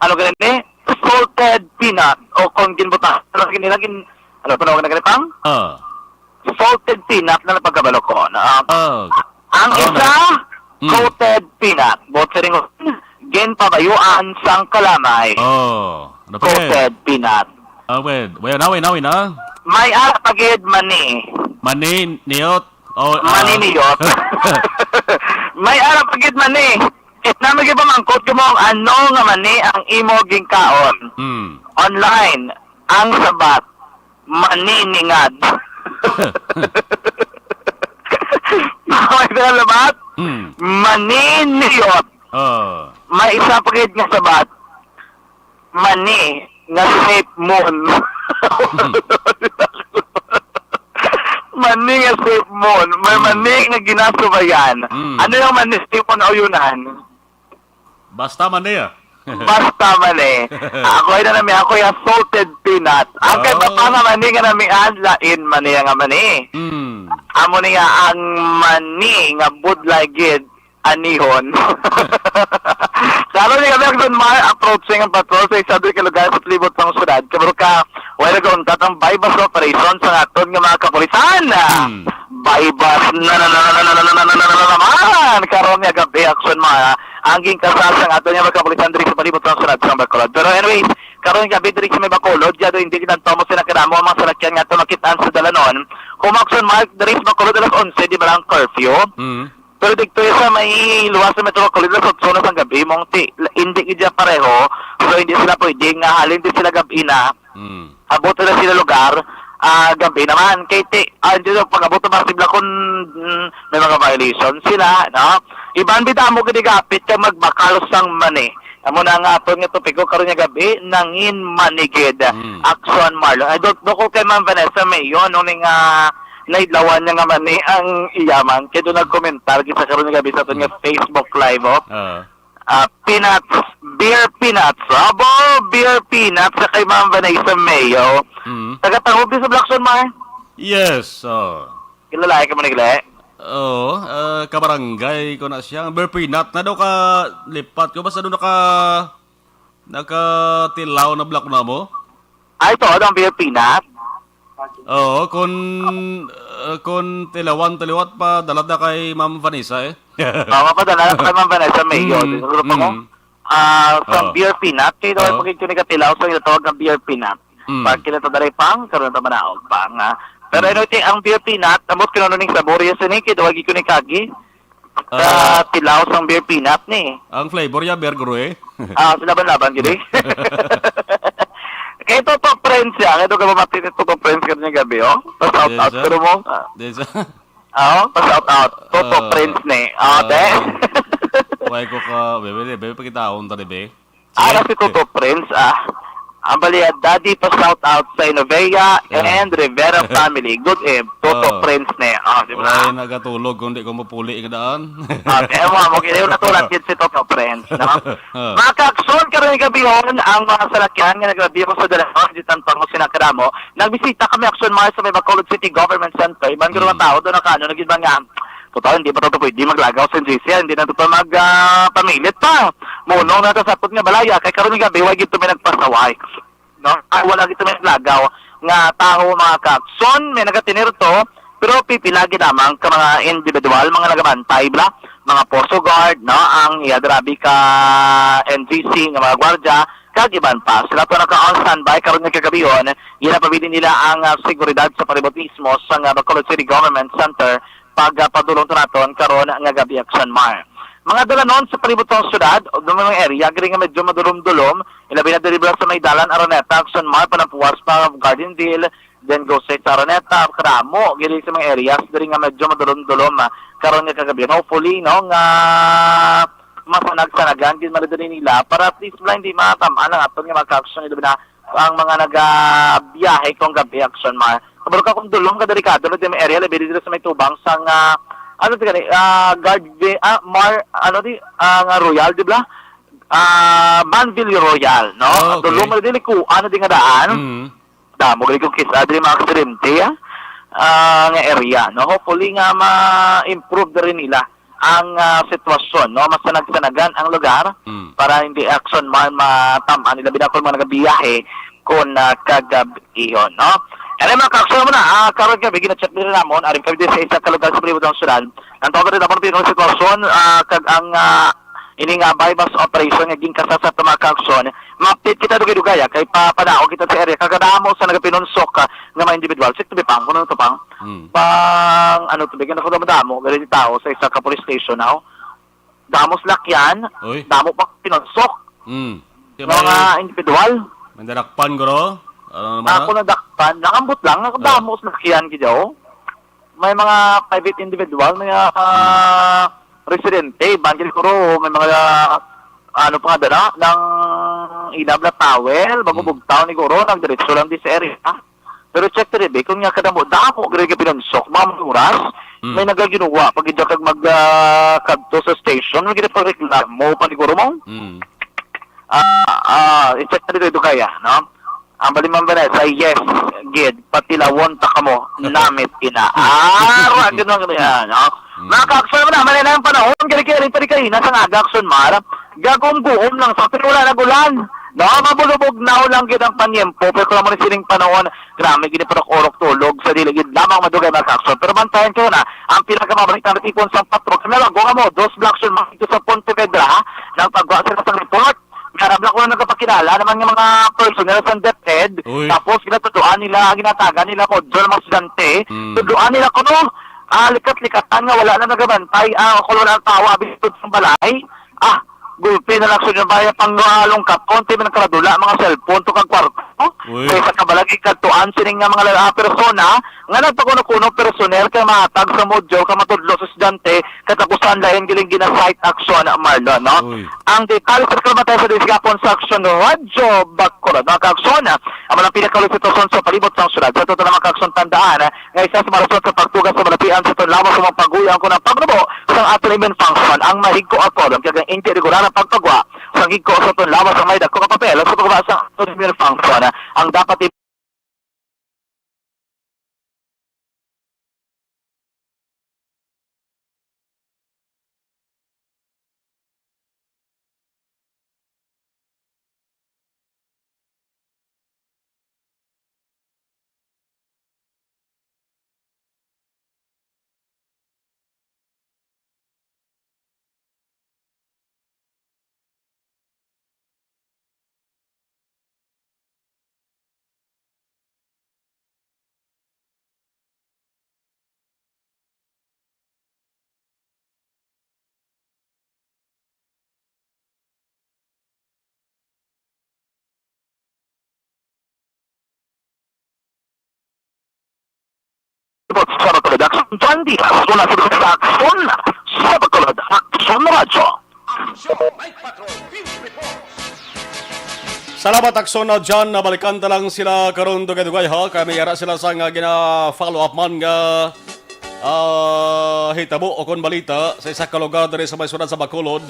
ano gani ni? Salted peanut. O kung ginbutang, ano gani, gin-, ano tawag na gani, Pang? Ah. Salted peanut na napagkabalo ko. Na, ah, Oh. Ang Oh, isa, na- Mm. coated peanut. Buot silingon, ginpabayuan sang kalamay. Oh. Ano pa yan? Coated peanut. Ah, wait. Wait, na, wait, na, wait, na. May ara pa gid mani. Mani, niyot. Oh, ah. Mani niyot. May ara pa gid mani. It na may gipamangkot ko mo, ano nga mani ang imo ginkaon? Hmm. Online, ang sabat, mani ningad. May isa labat, Hmm. mani niyot. Oh. May isa pa gid nga sabat, mani nga safe moon. Mani nga safe moon. May Mm. mani nga ginasubayan. Mm. Ano yung mani mo na uyunan? Basta mani, ah. Basta mani. Ako ay nanami, ako yung salted peanut. Ang kay Oh. Papa nga mani nga namian, lain mani nga mani. Mm. Amo niya ang mani nga budlay gid anihon. Karon ni kami ang Mar approaching ang patrol sa isa ka lugar sa palibot sang syudad. Kabalo ka, way nagauntat ang buy-bust operation sa aton nga mga kapulisan. Hmm. Buy-bust na naman. Karon nga gabi, Action Mar, ang ginkasal sa aton nga mga kapulisan diri sa palibot sang syudad sa Bacolod. Pero anyways, karon nga gabi diri sa may Bacolod, yado hindi ginantaw mo sila kadamo ang mga salakyan nga ato makit-an sa dalanon. Kung Action Mar, diri sa Bacolod, alas onse, di ba lang curfew? Hmm. Pero dito sa may luwas sa Metro Bacolod, alas otso na sang gabi, mong ti, hindi gid siya pareho. So, hindi sila pwede nga halin di sila gabi na. Mm. Abot na sila lugar, ah, gabi naman. Kay ti, ah, hindi daw pag-abot na sila kung, mm, may mga violation sila, no? Iban bida mo gid gapit ka magbakal sang mani. Amo na nga aton nga topiko karon nga gabi, nangin manigid. Mm. Action Marlon. I don't know kung kay Ma'am Vanessa may yun, nung nga naidlawan niya nga mani ang iyaman. Kaya doon nagkomentar kita karon nga gabi sa aton nga Mm. Facebook Live, oh. Ah. Ah, peanuts, beer peanuts. Abo, beer peanuts sa kay Ma'am Vanessa Mayo. Mm. Taga Tahubi sa Blackson, Mar? Yes, oh. Kilala ka mo ni Gle? Oo, ah, kabarangay ko na siya. Beer peanut na daw ka lipat ko. Basta doon naka, nakatilaw na block na mo. Ay, ito, ang beer peanut. Oo, kung, ah, kung tilawan, taliwat pa, dalat na kay Ma'am Vanessa, eh. Oo, mapadala na kay Ma'am Vanessa Mayo. Mm, Siguro pa mo, mm. ah, sa Oo. beer peanut, kay daw Oo. pag ito ni katilaw, sa ginatawag nga beer peanut. Mm. Pag kinita dali pang, karon ta manaog pa nga. Pero Mm. ano, ti, ang beer peanut, ambot ko na ning sabor, yes, ni, kay daw agi ko ni kagi. Sa Ah. tilaw sang beer peanut ni. Ang flavor niya, beer guru eh. Ah, sa laban-laban, gid eh. Kay Toto Prince siya. Kay Toto Prince ka niya gabi, oh. Pa-shout Yes, out sir. ko mo. Ah. Yes, sir. Oh, pa-shout out. Toto Ah. Prince ni. Ah, Ah. te. Why ko ka, bebe, bebe, pakitaon ta, bebe. Ara Sige. si Toto Prince, ah. Ang baliya, Daddy, pa-shout out sa Inovea Ah. and Rivera family. Good eve, Toto Ah. Prince ni. Ah, di ba? Wala yung nagatulog kung di ko mapuli nga daan. Ah, kaya mo, mo, kaya yung natulad din si Toto Prince, no? Ah. Mga kaakson, karong gabihon, ang mga salakyan nga naglabi ko sa Dalawa, di tan pango sila kadamo. Nagbisita kami, Action Mars, sa may Bacolod City Government Center. Iban ko Mm. mga tao doon, nakaano, naging mga Total, hindi pa to pwede maglagaw sa N G C, hindi na to pa mag, ah, pamilit pa. Munong na to sa akot nga balaya, kay karon nga gabi, wa gid to may nagpasaway. No? Ah, wala gid to may naglagaw nga tawo, mga kaakson, may nagatinir to, pero pipila gid lamang ka mga individual, mga nagabantay, bla, mga poso guard, no? Ang iya grabe ka N G C nga mga gwardya, kag iban pa. Sila to naka on standby karon nga kagabihon, ginapabilin nila ang, ah, seguridad sa palibot mismo sa, ah, Bacolod City Government Center pag, ah, padulong to naton karon nga gabi, Action Mar. Mga dalanon sa palibot sang syudad, o mga area, diri nga medyo madulom-dulom, ilabi na diri bala sa may dalan, Araneta, Action Mar, Panampuas pa, Gardenville, then go sa Araneta, kadamo, diri sa mga areas, diri nga medyo madulom-dulom, ah, karon nga kagabi. Hopefully, no, nga masanag-sanagan din man diri nila para at least wala hindi matam-an ang aton nga mga ka-action, ilabi na ang mga nagabiyahe kung gabi, Action Mar. Kabalo ka kung dulom ka delikado na din may area, labi dito sa may tubang sang, ah, ano ti gani, ah, guard, ah, Mar, ano di, ah, nga Royal, di ba? Ah, Manville Royal, no? Ah, okay. Dulom na din, kuan na din nga daan. Mm. Damo gali kung kisa diri mga aksidente, ah, ah, nga area, no? Hopefully nga ma-improve na rin nila ang, ah, sitwasyon, no? Mas sanagsanagan ang lugar Mm. para hindi action man matam-an nila binakol mga nagabiyahe kung, ah, kagabihon, no? Kaya mga ka-aksyon mo na, ah, karon gabi, gina-check nila namon, aring kami sa isa ka lugar sa palibot ng syudad. Ang tawag rin namon, pinong sitwasyon, ah, kag ang, ah, ini nga buy-bust operation nga ginkasasat sa mga ka-aksyon, mapit kita dugay-dugay, ah, kay pa-, padaog kita sa area, kag kadamo sa nagapinunsok, ah, nga mga individual. Check to be pang, kung ano to pang? Mm. Pang, ano to, bigyan ako damo-damo, ganito tao sa isa ka police station, aw. Damo salakyan, Uy. damo pa pinunsok. Mm. Kaya Mga may, individual. may nadakpan, guro? Ano naman Ako na? nadakpan, nakambot lang, Oh. damo salakyan, gid, oh. May mga private individual, may, ah, Mm. residente, ban, gid, guro, may mga, ano pa nga, dala, ng ilab na towel, bago Mm. bugtaw ni guro, nagdiretso lang di sa area. Pero check diri, be, kung nga kadamo-damo, gid ka pinunsok, mga oras, Mm. may nagaginuwa, pag ija kag mag, ah, kadto sa station, may gid pagreklamo, paniguro mo? Mm. Ah, ah, i-check na dito, ito kaya, no? Ang Baliman Vanessa, yes, gid, patilawon ta kamo, namit ina. Ah, wa, ganun, ganun, yan, no? Mm. Mga ka-aksyon mo na, malay na ang panahon, gani kaya rin pa rin kayo, nasa nga aga, aksyon, Mar. Gagom-guom lang sa, pero wala nag-ulan. No, mabulubog na lang gid ang panyempo, pero kung naman sining panahon, grabe gid ang orok-orok tulog sa dili gid lamang madugay, mga ka-aksyon. Pero bantayan ko na ang pinakamabalik na tipon sa patrol. Kami lang, kung amo, dos blocks yun, makikita sa Pontevedra, nagpagawa sila sa report. May arabla ko na nagpapakilala naman nga mga personnel sa DepEd. Uy. Tapos, ginatutuan nila, ginatagan nila module mga estudyante. Mm. Tuduan nila kuno, ah, likat-likatan nga wala na nagabantay, ah, kung wala ang tawa, abis sa balay. Ah, gulpi na lang sa balay, pang, ah, lungkat, konti man ang karadula, mga cellphone, to kag kwarto. Uy. Sa isa ka balay, kadtuan, sining nga mga lala-, persona, nga nagpakuno-kuno, personnel, kay mahatag sa module, ka matudlo sa estudyante, katapusan, lain giling gina-cite action, Marlon, no? Uy. Ang detalye sa kalmatay sa Disgapon sa Aksyon Radyo Bacolod. Mga ka-aksyon, ang mga pinakaulong sitwasyon sa palibot sang syudad. Sa total mga ka-aksyon, tandaan, nga isa sa mga rason sa pagtugas sa malapian sa tunlawas sa mga paguyang ko ng pagnubo sa aton immune function, ang mahigko a colon, kag ang hindi regular ang pagpagwa sa higko sa tunlawas ang may dako ka papel sa pagwa sa aton immune function. Ang dapat Sa Bacolod Aksyon, John Diaz, mula sa Bacolod Aksyon, sa Bacolod Aksyon Radyo. Salamat, Aksyon na John. Nabalikan ta lang sila karon dugay-dugay, ha? Kaya may ara sila sa nga gina-follow up man nga, ah, hitabo o kon balita sa isa ka lugar diri sa may syudad sa Bacolod.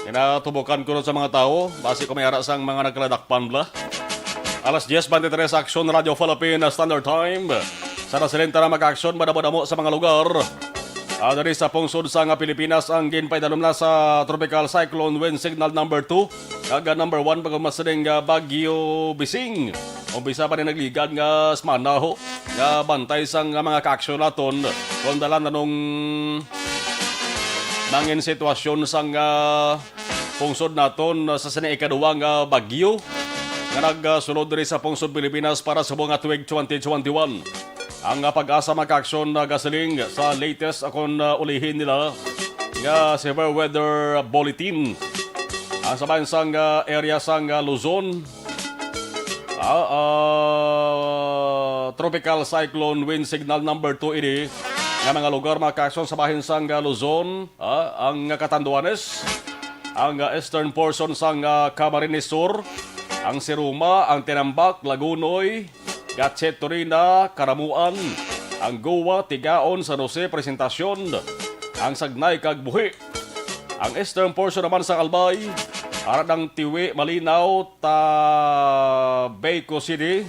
Ginatubukan ko ron sa mga tawo, basi ko may ara sang mga nagkaladakpan bla. Alas diyes bente tres, Aksyon Radyo Philippine Standard Time. Sa nasilinta na mag-aksyon, madamo-damo sa mga lugar. Ah, diri sa pungsod sa nga Pilipinas, ang ginpaidalom na sa Tropical Cyclone Wind Signal number two, kag number one, pagmasiling nga Bagyo Bising. Umpisa pa ni nagligad nga semana ho, nga bantay sang mga kaaksyon naton, kung dalan anong nangin sitwasyon sang, ah, pungsod naton, ah, sa sini ikaduwa nga bagyo nga nagsulod diri sa pungsod Pilipinas para sa buong tuig twenty twenty-one. Ang, ah, PAGASA mga kaaksyon nagasiling sa latest akon, ah, ulihin nila nga severe weather bulletin. Ang sa bayan sang, ah, area sang, ah, Luzon, ah, ah, Tropical Cyclone Wind Signal number two ini nga mga lugar mga kaaksyon sa bahin sang, ah, Luzon, ah, ang Catanduanes, ang, ah, eastern portion sang, ah, Camarines Sur, ang Siruma, ang Tinambac, Lagunoy, Gatchit, Torina, Caramuan, ang Goa, Tigaon, San Jose, Presentacion, ang Sagnay kag Buhi. Ang eastern portion naman sa Albay, ara ng Tiwi, Malinaw, Tabayco City,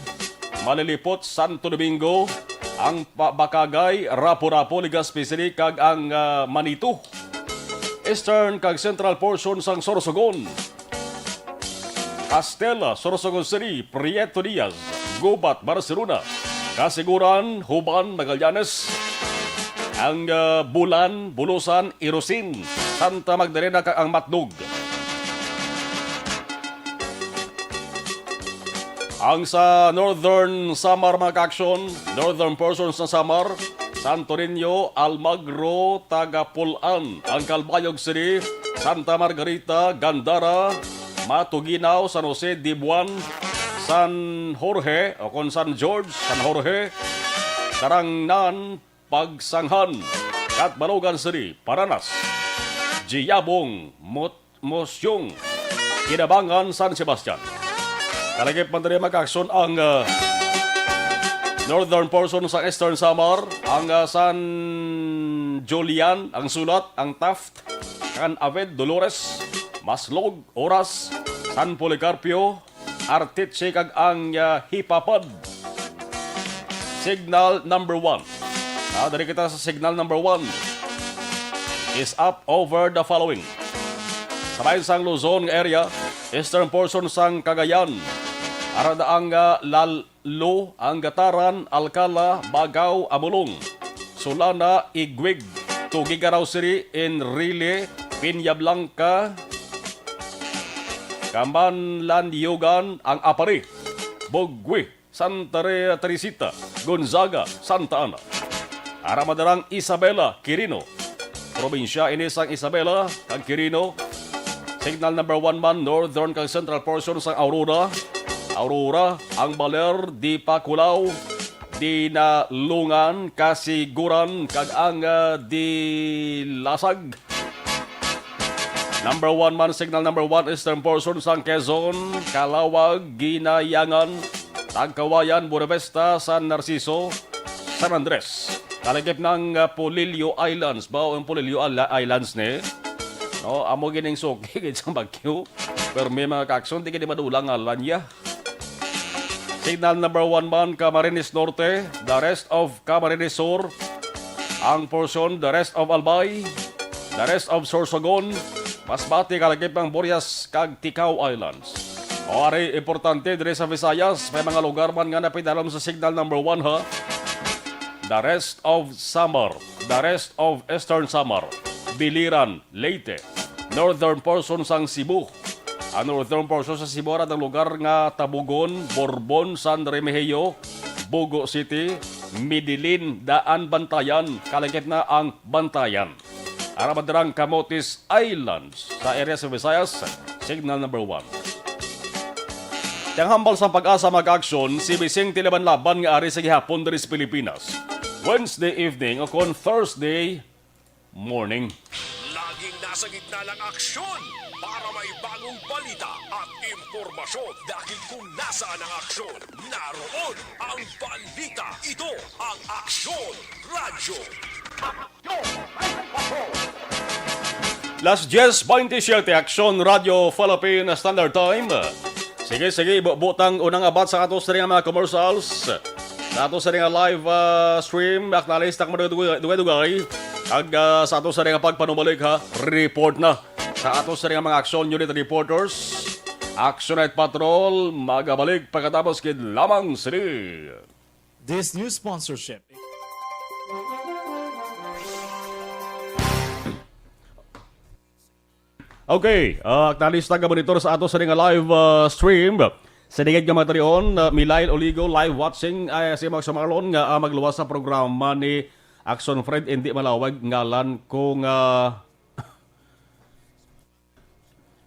Malilipot, Santo Domingo, ang Pa-, Bacagay, Rapu-Rapu, Legazpi City, kag ang, ah, Manito. Eastern kag central portion sang Sorsogon. Castela, Sorsogon City, Prieto Diaz, Gubat, Barcelona, Casiguran, Huban, Magallanes, ang, ah, Bulan, Bulusan, Irosin, Santa Magdalena, kag ang Matnog. Ang sa Northern Samar, mga ka-aksyon, northern portions ng Samar, Santo Niño, Almagro, Tagapulan, ang Calbayog City, Santa Margarita, Gandara, Matuguinao, San Jose, Dibuan, San Jorge, o kon San George, San Jorge, Carangnan, Pagsanghan, Catbalogan City, Paranas, Giabong, Mot-, Mosyong, Kinabangan, San Sebastian. Kalagip man diri, mga ka-aksyon, ang, ah, northern portion sa Eastern Samar, ang, ah, San Julian, ang Sulat, ang Taft, Can Aved, Dolores, Maslog, Oras, San Policarpio, Arteche, kag ang, ah, Hipapad. Signal number one. Ah, diri kita sa signal number one. Is up over the following. Sa bahin sang Luzon nga area, eastern portion sang Cagayan. Ara na ang, ah, Lal-, Lo, ang Gataran, Alcala, Bagao, Amulong, Solana, Igwig, Tuguegarao City, Enrile, Peña Blanca, Kamanlan-iogan, ang Apari, Bogwe, Santa Re-, Teresita, Gonzaga, Santa Ana. Ara man dira ang Isabela, Quirino. Probinsya ini sang Isabela kag Quirino. Signal number one man, northern kag central portion sang Aurora. Aurora, ang Baler, Dipaculao, Dinalungan, Casiguran, kag ang, ah, Dilasag. Number one man, signal number one, eastern portion sang Quezon, Calauag, Guinayangan, Tagkawayan, Buenavista, San Narciso, San Andres. Kalagip ng, ah, Polillo Islands. Ba ang Polillo Isla-, Islands ni? No, amo gining suki gid sa bagyo. Pero may mga ka-aksyon, di gid madulang nga lanya. Signal number one man, Camarines Norte, the rest of Camarines Sur, ang portion, the rest of Albay, the rest of Sorsogon, Masbate, Calaguip, ang Burias, kag Ticao Islands. O, ari, importante, diri sa Visayas, may mga lugar man nga napidalom sa signal number one, ha? The rest of Samar, the rest of Eastern Samar, Biliran, Leyte, northern portion sang Cebu. Ang northern portion sa Cebu, ara ang lugar nga Tabogon, Borbon, San Remigio, Bogo City, Medellin, Daan, Bantayan, kalagip na ang Bantayan. Ara man dira ang Camotes Islands sa area sa Visayas, signal number one. Ang hambal sang PAGASA, mga ka-aksyon, si Vicente Laban-Laban nga ari sa gihapon diri sa Pilipinas. Wednesday evening o kon Thursday morning. Laging nasa gitna ng aksyon para may bagong balita at impormasyon, dahil kung nasaan ang aksyon, naroon ang balita. Ito ang Aksyon Radyo. Las diez veintisiete, Aksyon Radyo Philippine Standard Time. Sige, sige, bu-, butang unang abat sa ato sa mga commercials. Sa ato sa nga live, ah, stream, aknalista ka madugay-dugay. Ag, ah, sa ato sa nga pagpanumalik, ha, report na. Sa ato sa nga mga Action Unit reporters, Action Night Patrol, magabalik pagkatapos gid lamang sini. This news sponsorship. Okay, ah, aknalista nga monitor sa ato sa nga live, ah, stream. Sa ligid nga mga talion, ah, Milail Oligo, live watching, ay, si Max Marlon nga, ah, magluwas sa programa ni Action Fred, hindi malawag ngalan ko nga,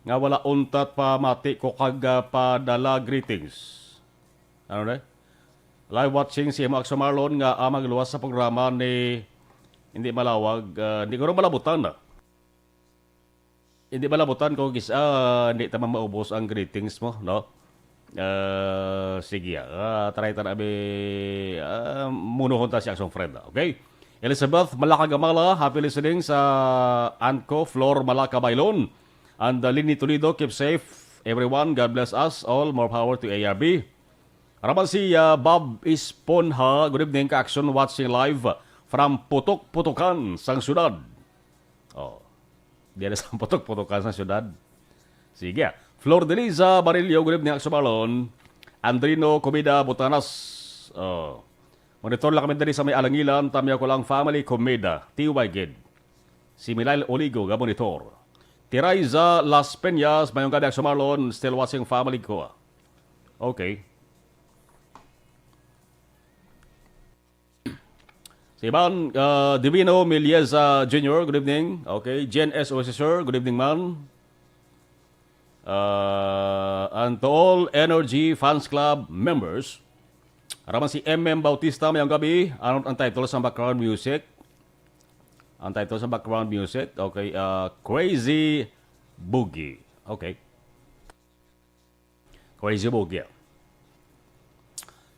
nga wala untat pamati ko kag, ah, padala greetings. Ano na? Live watching si Max Marlon nga, ah, magluwas sa programa ni hindi malawag, ah, hindi ko rin malabutan na. Hindi malabutan ko, gis-, ah, hindi ta man maubos ang greetings mo, no? Ah, sige, ah, try ta na, abi, ah, munuhon ta si Action Friend, okay? Elizabeth Malaka Gamala, happy listening sa aunt ko, Flor Malaka Bailon. And, uh, Lini Toledo, keep safe, everyone. God bless us all. More power to A R B. Raman si, uh, Bob Esponja, good evening, ka-action, watching live from Putok-Putokan sang syudad. Oh. Diri sa putok-putokan sa syudad. Sige. Flor Deliza Barillo, good evening, Akso Marlon. Andrino Comida Botanas. Oh. Monitor lang kami diri sa may Alangilan, Tamyaw ko lang family, Comida. T Y gid. Si Milail Oligo, ga monitor. Tiraiza Las Peñas, mayong gabi, Akso Marlon, still watching family ko. Okay. Si Ivan, uh, Divino Milieza Junior, good evening. Okay, Jen S Osisor, good evening, man. Uh, and to all Energy Fans Club members, ara man si M M Bautista, mayong gabi. Ano ang title sa background music? Ang title sa background music, okay, uh, Crazy Boogie. Okay. Crazy Boogie.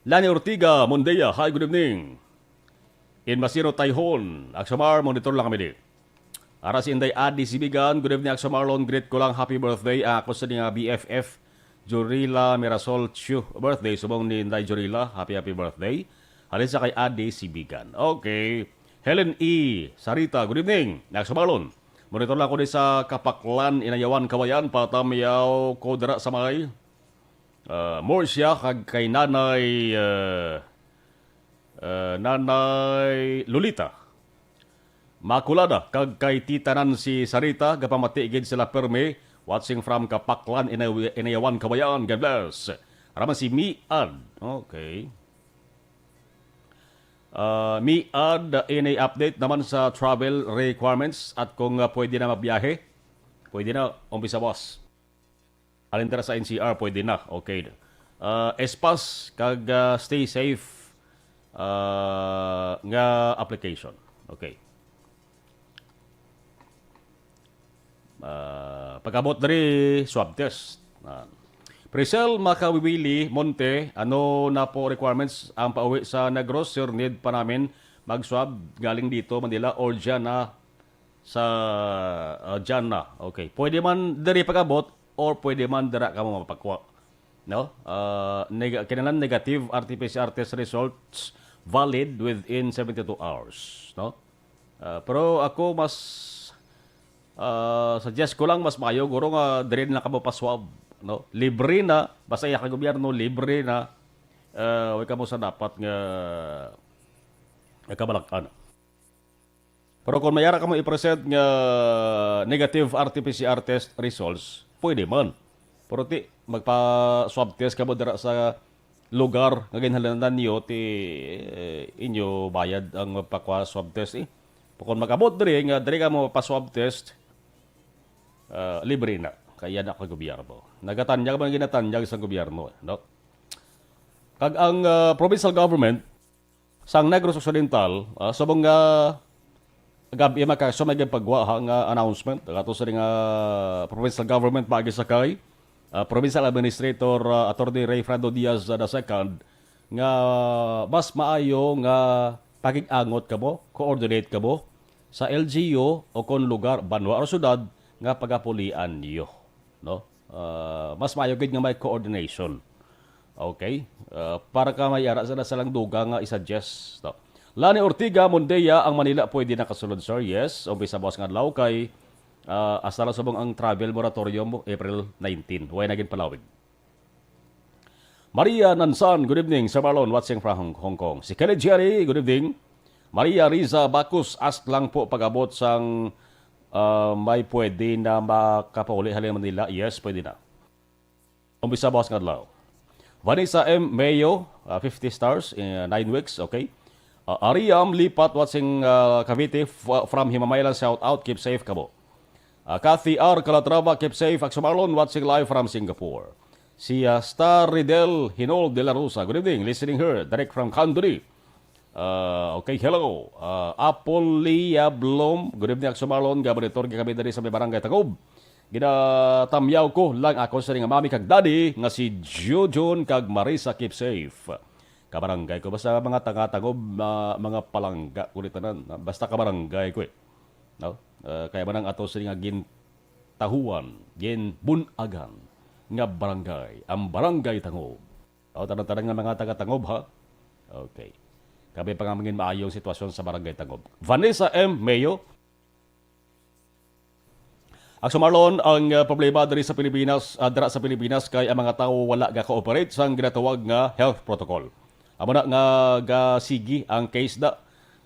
Lani Ortiga, Mondeya, hi, good evening. In Masino, Tayhon, Aksamar, monitor lang kami di. Ara si Inday Adi Sibigan, good evening, Aksamar, long greet ko lang, happy birthday. Ah, ako sa nga B F F, Jorila Mirasol Chu, birthday, subong ni Inday Jorila, happy, happy birthday. Halin sa kay Adi Sibigan. Okay. Helen E. Sarita, good evening, Aksamar. Monitor lang ko di sa Kapaklan, Inayawan, Kawayan, patamyaw ko dira sa may Ah, more siya kag kay Nanay, ah, ah, Nanay Lolita Maculada kag kay Tita Nancy Sarita, gapamati gid sila permi. Watching from Kapaklan, Inay-, Inayawan, Kawayan. God bless. Ara man si Miad. Okay. Ah, Miad, any update naman sa travel requirements at kung, ah, pwede na magbiyahe? Pwede na, umpisa, boss. Alin dira sa N C R, pwede na. Okay. Ah, S-PASS kag, ah, Stay Safe, ah, nga application. Okay. Ah, pag-abot diri, swab test. Ah. Prisel Makawiwili Monte, ano na po requirements ang pauwi sa Negros? Sir, need pa namin mag-swab galing dito, Manila, or dyan na sa, ah, dyan na. Okay. Pwede man diri pag-abot or pwede man dira kamo mapakwa. No? Ah, neg-, kinahanglan negative R T P C R test results valid within seventy-two hours, no? Ah, pero ako mas, ah, suggest ko lang, mas maayo guro nga diri na kamo pa-swab, no? Libre na, basta iya ka gobyerno, libre na. Ah, way kamo sa dapat nga, nga kabalak-an. Pero kung may ara kamo i-present nga negative R T P C R test results, pwede man. Pero ti, magpa-swab test kamo dira sa lugar nga ginhalinan niyo, ti, eh, inyo bayad ang magpakwa swab test, eh. Pero kung mag-abot diri nga diri kamo pa-swab test, ah, libre na. Kaya na ka gobyerno. Nagatanyag man ginatanyag sa gobyerno, eh, no? Kag ang, ah, provincial government, sang Negros Occidental, ah, subong nga gab-i, mga ka-Akso, may gipagwa, ha, nga announcement ato sa nga provincial government paagi sa kay, ah, provincial administrator, ah, Attorney Rayfredo Diaz, ah, the second, nga mas maayo nga pakig-angot kamo, coordinate kamo sa L G U o kon lugar, banwa or syudad nga pagapulian niyo, no? Ah, mas maayo gid nga may coordination. Okay? Ah, para ka may ara sa, sa lang dugang nga i-suggest, no? Lani Ortiga Mondea, ang Manila pwede na kasulod, sir. Yes, umpisa buwas nga adlaw kay, ah, hasta lang subong ang travel moratorium mo, April nineteen. Way na ginpalawig. Maria Nansan, good evening, Sir Marlon, watching from Hong, Hong Kong. Si Kelly Jerry, good evening. Maria Riza Bacus, ask lang po pag-abot sang, ah, may pwede na makapauli halin Manila. Yes, pwede na. Umpisa buwas nga adlaw. Vanessa M Mayo, ah, fifty stars, eh, nine weeks, okay. Ah, Ariam Lipat, watching, ah, Cavite, f-, from Himamaylan, shout out, keep safe kamo. Ah, Kathy R Calatrava, keep safe, Akso Marlon, watching live from Singapore. Si, ah, Star Ridel Hinold de la Rosa, good evening, listening here, direct from Kanduri. Ah, okay, hello. Ah, Apolia Blom, good evening, Akso Marlon. Gabonitor kami diri sa may barangay Tagob. Ginatamyaw ko lang ako sa nga mami kag daddy nga si Jujun kag Marisa, keep safe. Kabarangay ko, basta mga taga Tagob, ah, mga palangga ko ni tanan. Basta kabarangay ko, eh. No? Ah, kaya man ang ato sa nga gintahuan, ginbunagan nga barangay, ang barangay Tagob. O, tanan-tanan nga mga taga-Tangob, ha? Okay. Kami pa nga mangin maayong sitwasyon sa Barangay Tangob. Vanessa M Mayo. Akso Marlon, ang, uh, problema diri sa Pilipinas, uh, dira sa Pilipinas kay ang mga tawo wala ga-cooperate sang ginatawag nga health protocol. Amo na nga gasigi ang case da.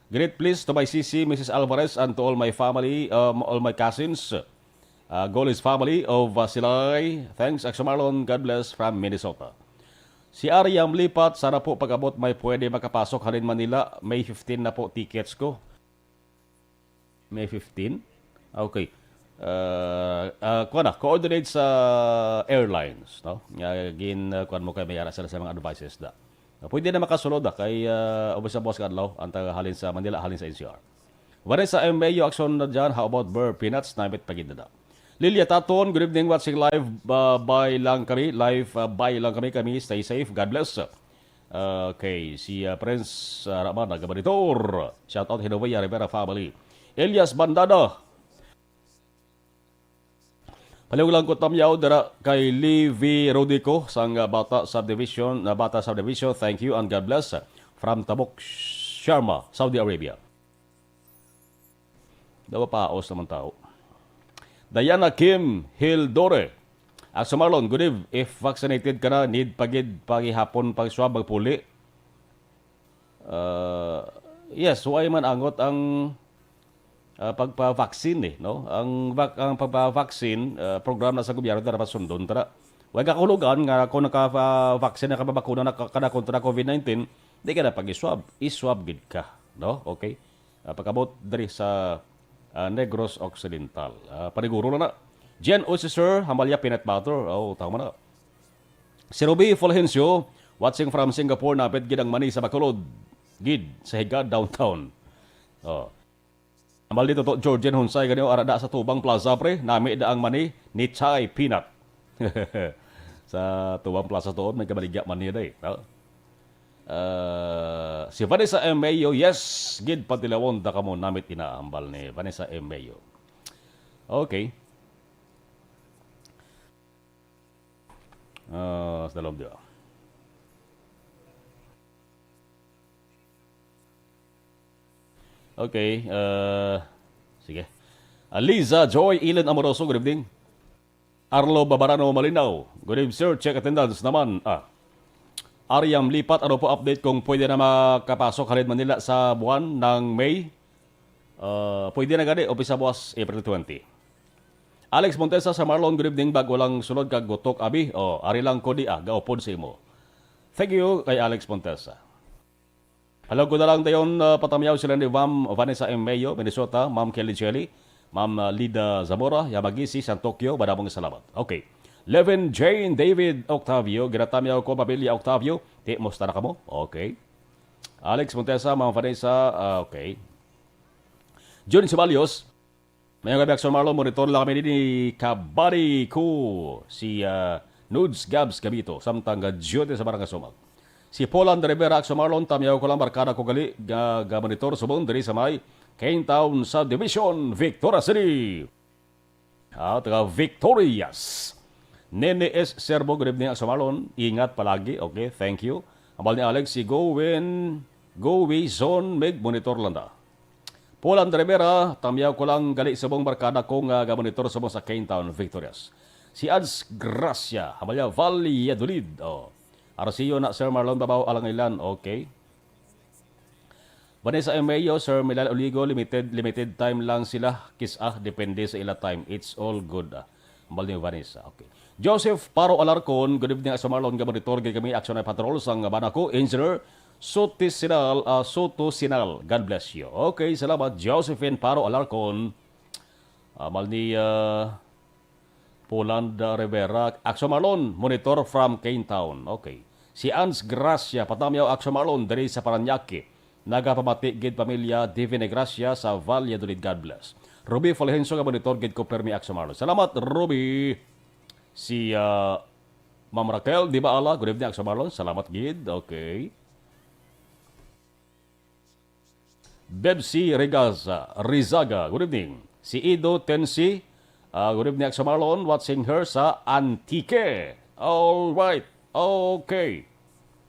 Greet please to my sisi, Missus Alvarez, and to all my family, um, all my cousins, uh, Golis family of, uh, Silay. Thanks, Akso Marlon. God bless from Minnesota. Si Ariam Lipat, sana po pag-abot may pwede makapasok halin Manila. May fifteen na po tickets ko. May fifteen? Okay. Uh, uh, kuwan na, coordinate sa airlines, no? Nga gin, uh, kuwan mo kay may ara sila sa mga advices da. Uh, pwede na makasulod da kay, uh, ubos sa buwas nga adlaw ang taga halin sa Manila, halin sa N C R. Vanessa M. Mayo, action na dyan. How about Burr Peanuts? Namit pagid na da. Lilia Taton, good evening. Watching live, uh, by lang kami. Live, uh, by lang kami. Kami, stay safe. God bless. Okay, si, uh, Prince, uh, Raman, nagamonitor. Shout out Hinovia Rivera family. Elias Bandada. Palihog lang ko tamyaw dira kay Levi Rodico sang, uh, Bata Subdivision, na Bata Subdivision. Thank you and God bless. From Tabuk, Sharma, Saudi Arabia. Daw paos naman tao. Diana Kim Hildore. Akso Marlon, good eve. If vaccinated ka na, need pa gid pagihapon pag-swab, magpuli. Uh, yes, why man angot ang, uh, pagpa-vaccine, eh, no? Ang vac-, ang pagpa-vaccine, uh, program na sa gobyerno dapat sundon, tara. Wala ka kahulugan nga kung naka-vaccine na ka, babakuna na ka, ka na kontra COVID nineteen, di ka na pag-iswab. Iswab gid ka, no? Okay? Ah, pagkabot diri sa, ah, Negros Occidental. Ah, paniguro na na. Jen Usi, sir, Hambalya peanut butter. Oh, tama na. Si Ruby Fulgencio, watching from Singapore, napit gid ang mani sa Bacolod. Gid, sa Higa, downtown. Oh. Ambal dito to, Georgian Hunsay, ganyo, ara da sa Tubang Plaza, pre. Nami da ang mani ni Chai Peanut. Sa Tubang Plaza to, may kabaligya man niya, day, no? Ah, si Vanessa M. Mayo, yes, gid, patilawon da kamo, namit ina, ambal ni Vanessa M. Mayo. Okay. Ah, sa dalom, di ba? Okay, ah, sige. Ah, Liza Joy Ilan Amoroso, good evening. Arlo Babarano Malinaw, good evening, sir. Check attendance naman. Ah. Ariam Lipat, ano po update kung pwede na makapasok halin Manila sa buwan ng May? Ah, pwede na gani, umpisa buwas, April twenty. Alex Montesa sa Marlon, good evening. Bago lang sulod kag gutok, abi. Oh, ari lang ko di, ah, gaupod sa imo. Thank you kay Alex Montesa. Hello, ko na lang dayon, ah, patamyaw sila ni Ma'am Vanessa M. Mayo, Minnesota, Ma'am Kelly Jelly, Ma'am, ah, Lida Zamora, Yamagisi, San Tokyo, madamong salamat. Okay. Levin Jane David Octavio, ginatamyaw ko, pamilya Octavio. Ti, musta na kamo? Okay. Alex Montesa, Ma'am Vanessa, ah, okay. Jun Sibalios, may nga Action Marlon, monitor lang kami ni kabali ko si, ah, Nudes Gabs Gabito, samtang ga-duty sa Barangay Sumac. Si Poland Rivera, Action Marlon, tamyaw ko lang, barkada ko gali, ga-, ga-monitor subong diri sa may Kane Town Subdivision, Victoria City. Ah, taga Victorias. Nene S. Serbo, good evening, Action Marlon. Ingat palagi. Okay, thank you. Ambal ni Alex, si Gowen, Gowi Zone, Mig, monitor lang da. Poland Rivera, tamyaw ko lang gali subong, barkada ko nga ga-monitor subong sa Kane Town, Victorias. Si Ads Gracia, Hamaya, Valladolid. Oh. Arceo na, Sir Marlon Babaw, Alangilan. Okay. Vanessa M. Mayo, Sir Milal Oligo, limited, limited time lang sila. Kis-a, depende sa ila time. It's all good, ah. Ambal ni Vanessa. Okay. Joseph Paro Alarcon, good evening, Sir Marlon, ga-monitor gid kami, Action Night Patrol, sang bana ko, Engineer Soto Sinal, ah, Soto Sinal. God bless you. Okay, salamat, Josephine Paro Alarcon. Ambal ni, ah, Poland Rivera, Action Marlon, monitor from Kane Town. Okay. Si Ans Gracia, patamyaw, Action Marlon, diri sa Parañaque. Nagapamati gid pamilya Divine Gracia sa Valladolid. God bless. Ruby Fulgencio, nga monitor gid ko permi, Action Marlon. Salamat, Ruby. Si, ah, Ma'am Raquel Di Baala, good evening, Action Marlon. Salamat gid. Okay. Bebsi Regaza, Rizaga, good evening. Si Ido Tensi, ah, good evening, Action Marlon, watching her sa Antique. All right. Okay.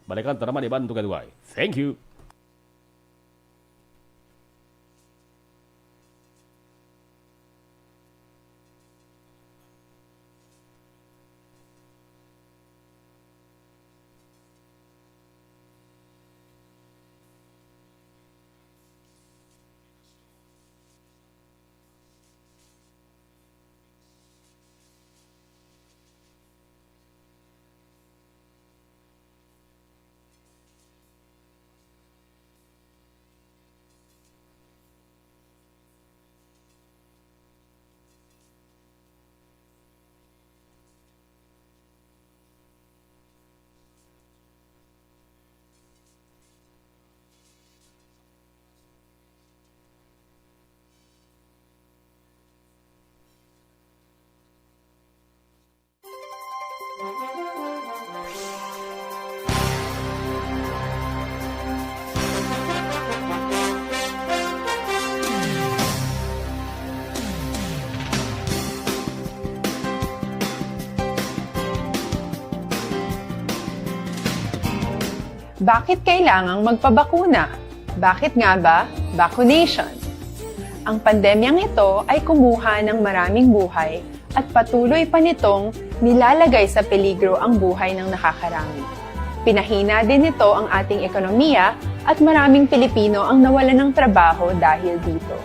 Balikan ta naman iban dugaduay. Thank you. Bakit kailangang magpabakuna? Bakit nga ba vaccination? Ang pandemyang ito ay kumuha ng maraming buhay at patuloy pa nitong nilalagay sa peligro ang buhay ng nakakarami. Pinahina din nito ang ating ekonomiya at maraming Pilipino ang nawalan ng trabaho dahil dito.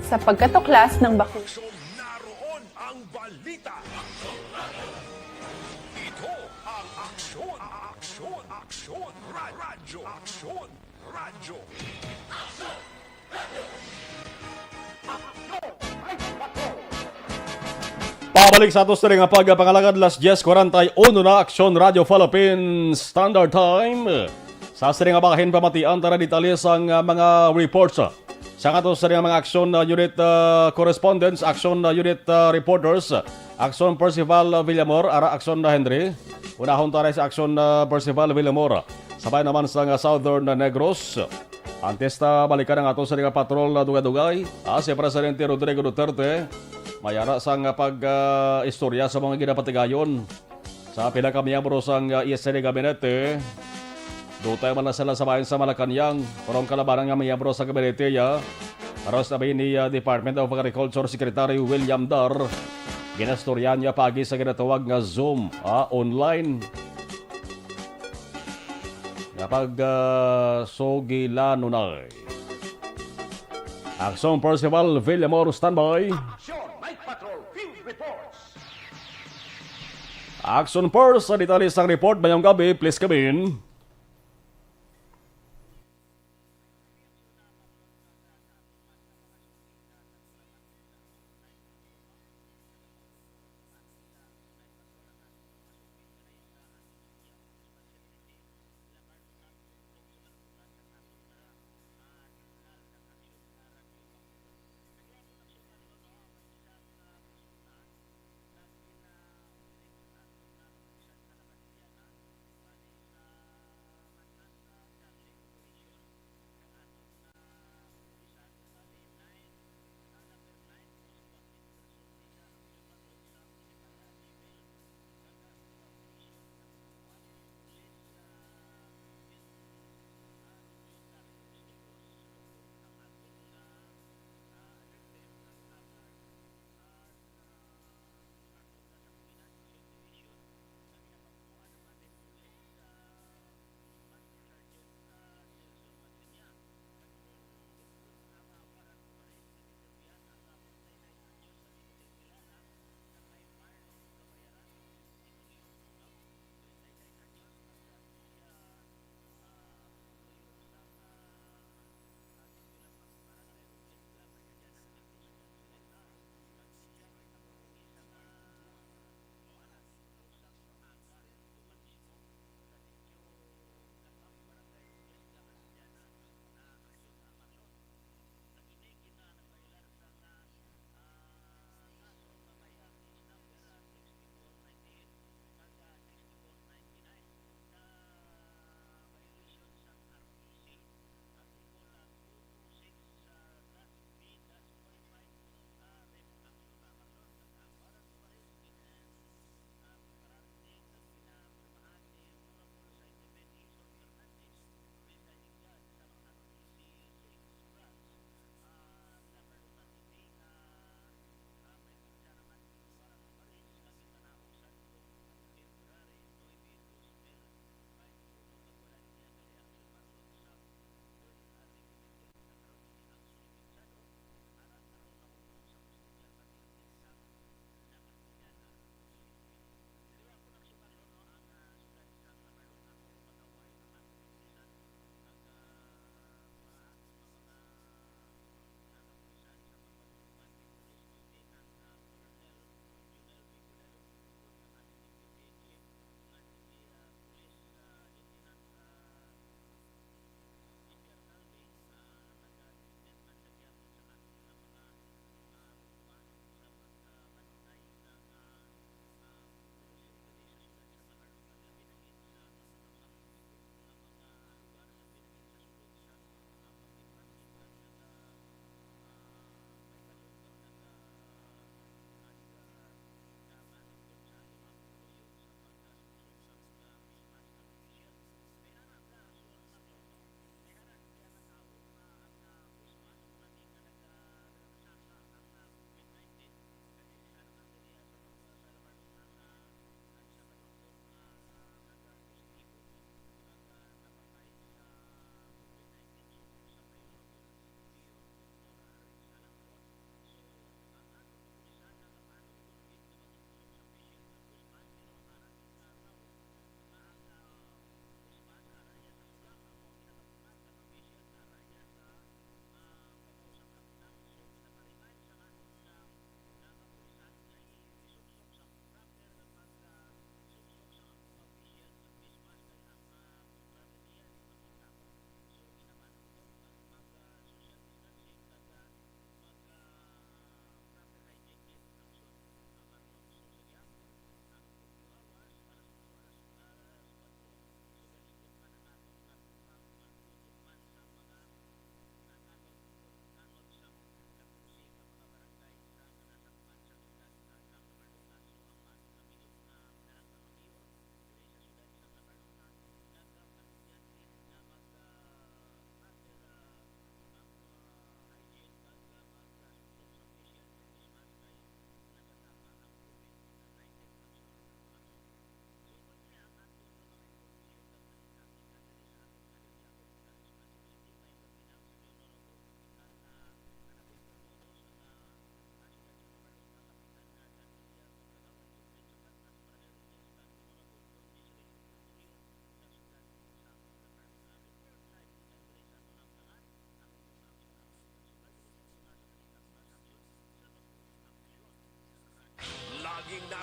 Sa pagkatuklas ng bakuna, Aksyon, naroon ang balita. Ito ang Aksyon, Aksyon, Aksyon, Ra-, Radyo, Aksyon, Radyo. Pabalik sa ato sa nga pagpangalagad, las diez cuarenta y uno na, Aksyon Radio Philippines Standard Time. Sa sini nga bahin, pamatian ta na detalye sang, ah, mga reports. Sa ato sa mga Aksyon, ah, Unit, ah, correspondents, Aksyon, ah, Unit, ah, reporters, Aksyon Percival, ah, Villamor, ara Aksyon, ah, Henry. Unahon ta na si Aksyon, ah, Percival Villamor. Sabay naman sa nga Southern, ah, Negros. Antes ta balikan ang ato sa nga patrol na dugay-dugay, ah, si Presidente Rodrigo Duterte may ara sang pag, ah, istorya sa mga ginapatigayon sa pila ka miyembro sang, ah, S N A gabinete. Dutay man na sila sa bahin sa Malacañang, pero ang kalabanan nga miyembro sa gabinete, ya, aros na ni, ah, Department of Agriculture Secretary William Dar, ginastoryahan niya pagi sa ginatawag nga Zoom, ah, online. Nga pag, ah, sugilanon na. Aksyon Percival Villamor, standby. Aksyon, Night Patrol Field Reports. Aksyon Force, sa detalye sang report, mayong gabi, please come in.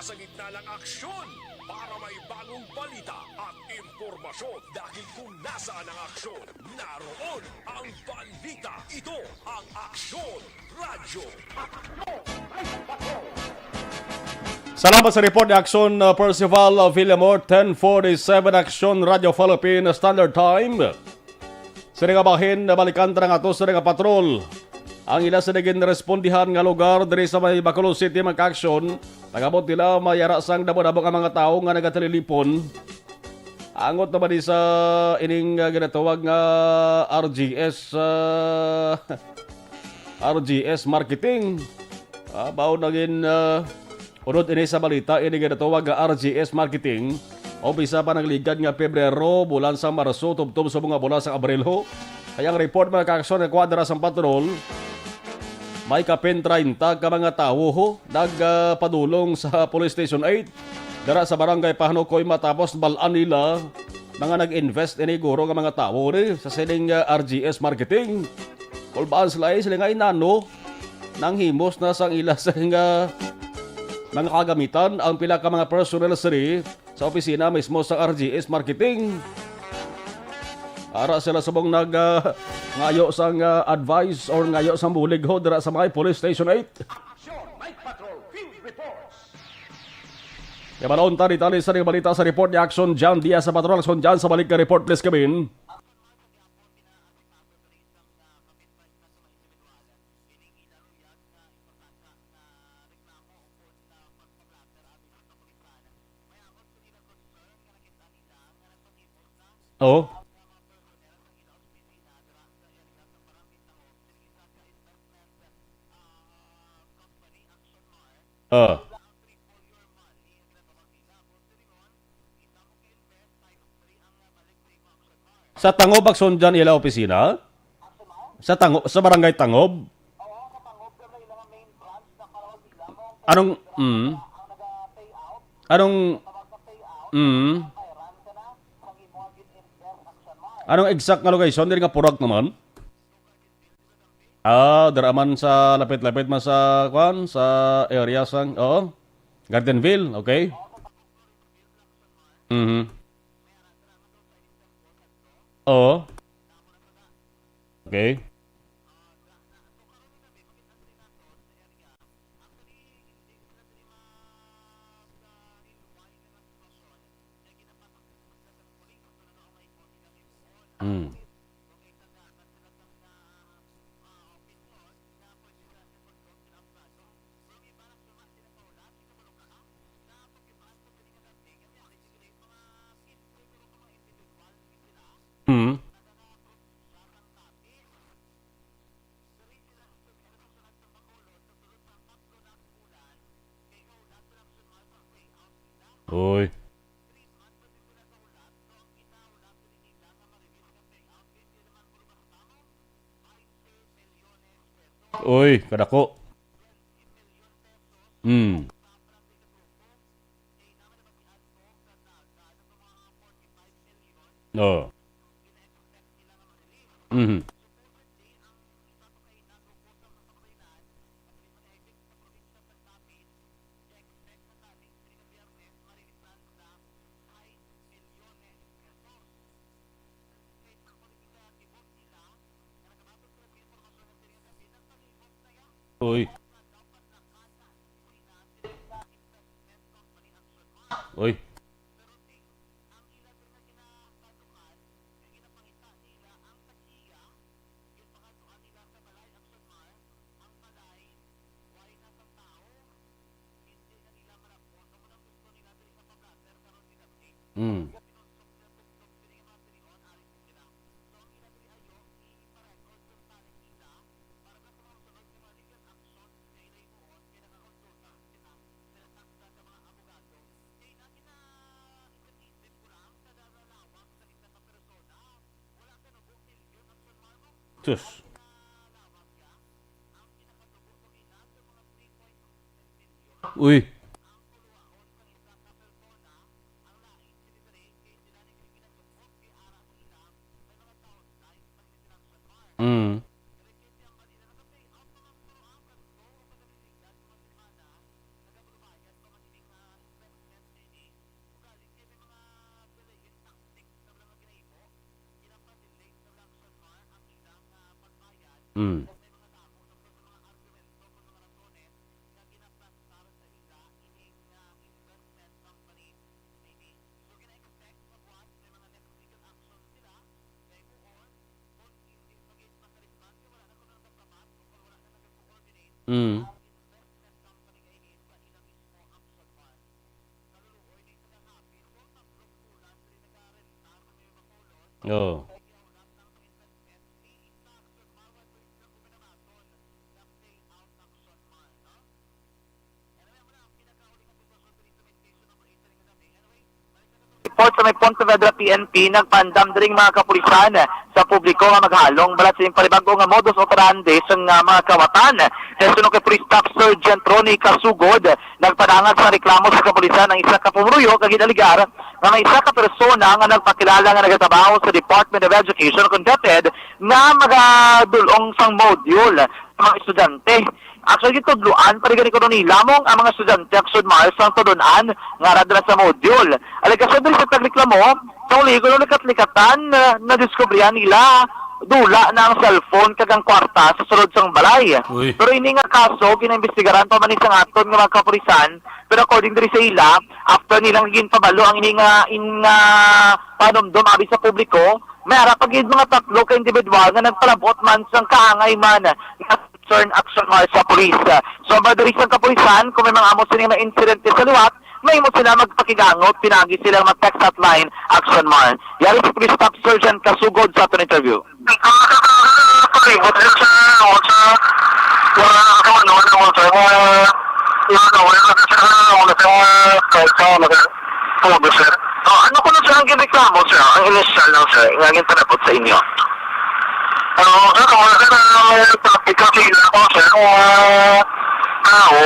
Sa gitna ng aksyon, para may bagong balita at impormasyon. Dahil kung nasaan ang aksyon, naroon ang balita. Ito ang Aksyon Radyo. Salamat sa report ni Aksyon, uh, Percival, uh, Villamor, ten forty-seven Aksyon Radyo Philippine Standard Time. Sa nga bahin, nabalikan ta nga ato sa nga patrol. Ang ila sa naging respondihan nga lugar diri sa may Bacolod City, mga ka-aksyon, nag-abot nila may ara sang damo-damo nga mga tawo nga nagatalilipon. Angot naman ni sa ining, ah, ginatawag nga R G S, ah, R G S Marketing. Ah, bao naging, ah, unod ini sa balita, ini ginatawag nga R G S Marketing. O bisa pa nagligad nga Pebrero, bulan sa Marso, tubtob sa mga bulan sa Abril ho. Kaya ang report, mga ka-aksyon, nga kwadra sa patrol, may kapin treinta ka mga tawo ho nagpadulong sa Police Station eight dara sa Barangay Pahanukoy, matapos bal-an nila mga nag-invest ini guro nga mga tawo ni sa sining, ah, R G S Marketing. Kulbaan sila, eh, sila nga inano nang himos na sang ila sa nga mga kagamitan ang pila ka mga personnel sini sa opisina mismo sa R G S Marketing. Ara sila subong nag, ah, ngayo sang, ah, advice or ngayo sang bulig ho dira sa may Police Station eight. Action Night Patrol Field Reports. Kabalo ta detalye sa balita sa report ni Action John Diaz sa Patrol. Action John, sa balik ka report, please, Kevin. Oh. Ah. Sa Tangob, Action John, ila opisina? Sa Tango-, sa Barangay Tangob? Anong, mm, anong, mm, anong exact nga location? Diri nga Purok naman? Ah, dira man sa lapit-lapit man sa, kwan, sa area sang, oo, Gardenville, okay? Mhm. Oo. Okay. Mm. Mm. Uy. Uy, kadako. Hmm. Oh. Mhm. Uy. Uy. Mm. Sus. Uy. Mm. Mm. Mm. Oh. Report sa may Pontevedra P N P, nagpaandam diri ang mga kapulisan sa publiko nga maghalong balat sa ining panibag-o nga modus operandi sang, ah, mga kawatan. Sa suno kay Police Staff Sergeant Ronnie Kasugod, nagpadangag sa reklamo sa kapulisan ang isa ka pumuluyo kag ginaligar nga may isa ka persona nga nagpakilala nga nagatrabaho sa Department of Education kon DepEd nga magadul-ong sang module sa mga estudyante. Actually, gitudloan pa rin gani kuno ni lamong ang mga estudyante, actually, Mars, ang tulun-an nga ara dira sa module. Alegasyon diri sa tagreklamo, sa uli, kuno likat-likatan, ah, nadiskubrihan nila dula na ang cellphone kag ang kwarta sa sulod sang balay. Uy. Pero ini nga kaso, ginaimbestigaran pa man ni sang aton nga mga kapulisan, pero according diri sa ila, after nilang ginpabalo ang ini nga, in nga panumdom abi sa publiko, may ara pa gid mga tatlo ka individual nga nagpalabot man sang kaangay man nga concern, action man sa pulis. So, ba diri sa kapulisan, kung may mga amo sini nga insidente sa liwat, mahimo sila magpakigangot pinaagi silang mga text hotline, action man. Yari si Police Staff Sergeant Kasugod sa aton interview. Palibot sila sa, ano, sa, wala na sa, ano, ano, sa, mga, ano, wala na sa, ano, sa, mga, kahit sa, ano, sa, ano, sir. Oh, ano ko na, sir, ang giniklamo, sir? Ang initial lang, sir, nga ginpanabot sa inyo? Ano, sir, wala, sir, na may traffic ang sila ko, sir, mga tao,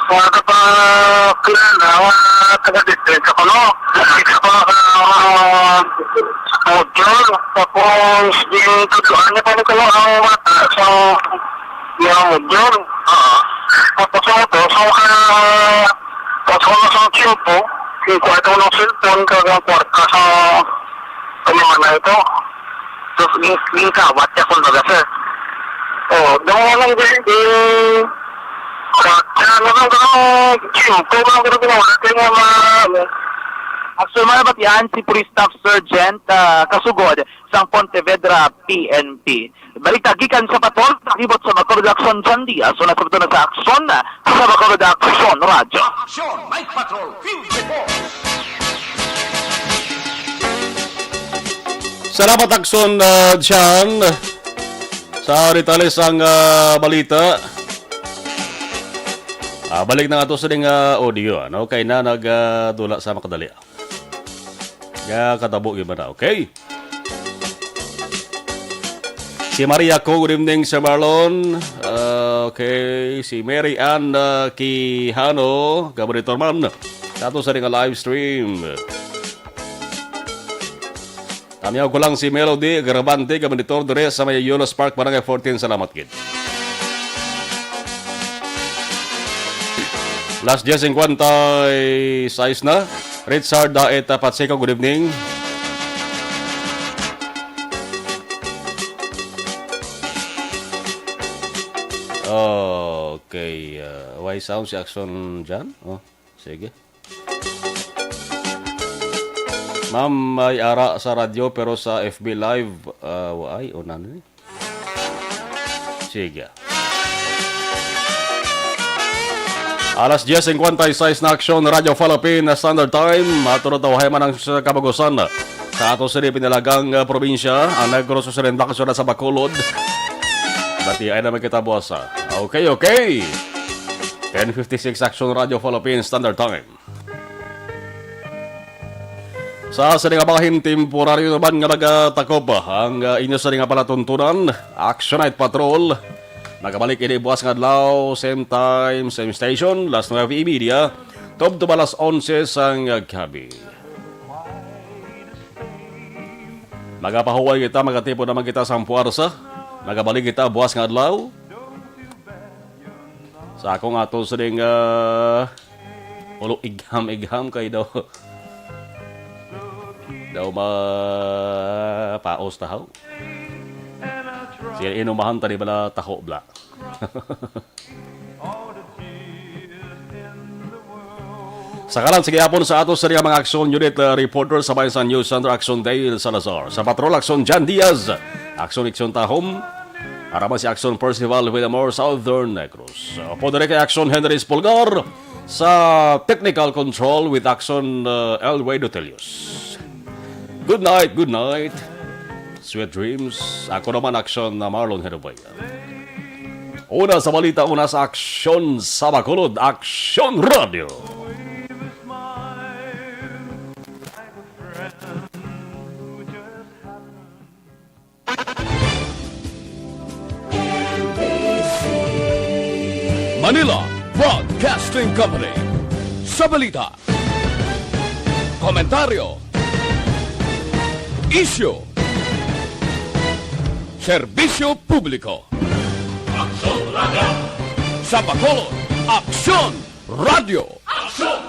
mga kapakilala, mga taga-district ako, no? Isa pa, ah, module. Tapos, di, tutuan niya pa nito ang bata sa mga module. Oo. Tapos, ano to, so, ah, tapos, ano sa tiyempo, yung kwarto ng cellphone, kag ang kwarta sa, sa mga na ito. So, ging-, gingkawat niya, kumbaga, sir. Oo, daw nga lang din, eh, sa, sa, ano lang, ano, tiyempo, mga ganun, ginawa natin, mga, ano. Actually, mga batian, si Police Staff Sergeant, ah, Kasugod sang Pontevedra P N P. Balita gikan sa patrol, nakibot sa Bacolod Action, John Diaz, una sa patrol sa aksyon, sa Bacolod Action Radyo. Action, Mike Patrol, field report. Salamat, Action, ah, John. Sa detalye sang, ah, balita. Ah, balik na nga to sa ding, ah, audio, ano? Kay na nag, ah, dula sa makadali. Ya, katabo gyud man na. Okay. Si Maria Co, good evening, Sir Marlon. Ah, okay. Si Mary Ann, ah, Quijano, kabaritor man. Sa ato sa ring live stream. Tamiyaw ko lang si Melody Garabante, kabaritor, dire sa may Yulos Park, Barangay fourteen. Salamat gid. Alas diyes cincuenta y seis na. Richard Daet, ah, Pacheco, good evening. Okay, ah, why sound si Action dyan? Oh, sige. Ma'am, may ara sa radyo pero sa F B Live, ah, wa-, ay, o, nano ni? Sige. Alas diyes cincuenta y seis na, Action Radio Philippine Standard Time. Matulog tawahay man ang sa kabagusan sa ato sa pinalagang, uh, probinsya, ang Negros Occidental, sa Bacolod. Bati ay naman kita buwasa. Okay, okay. Ten fifty-six, Action Radio Philippine Standard Time. Sa sini nga bahin, temporaryo naman nga nagatakop ang, ah, inyo sa nga palatuntunan, Action Night Patrol. Nagabalik ini buwas nga adlaw, same time, same station, last nuebe y media, tubtob alas onse sang gabi. Magapahuway kita, magatipon naman kita sang puwersa. Nagabalik kita buwas nga adlaw. Sa akong ato sa ding, ah, ulo igham-igham kay daw, daw mapaos tahaw. Sige, inumahan ta ni bala taho bla. Sa kalan sa gihapon sa ato sa mga action unit, uh, reporter sa Bayan News Center, Action Dale Salazar. Sa Patrol, Action Jan Diaz. Action Action Tahom. Arama si Action Percival Villamor, Southern Negros. Uh, po diri kay Action Henry Espulgar. Sa technical control with Action, uh, Elway Dotelius. Good night, good night. Sweet dreams. Ako naman, Action na Marlon Herobay. Una sa balita, una sa aksyon sa Bacolod, Aksyon Radio. Manila Broadcasting Company. Sa balita, komentaryo, isyu, serbisyo publiko. Aksyon Radio. Sa Bacolod, Aksyon Radio. Aksyon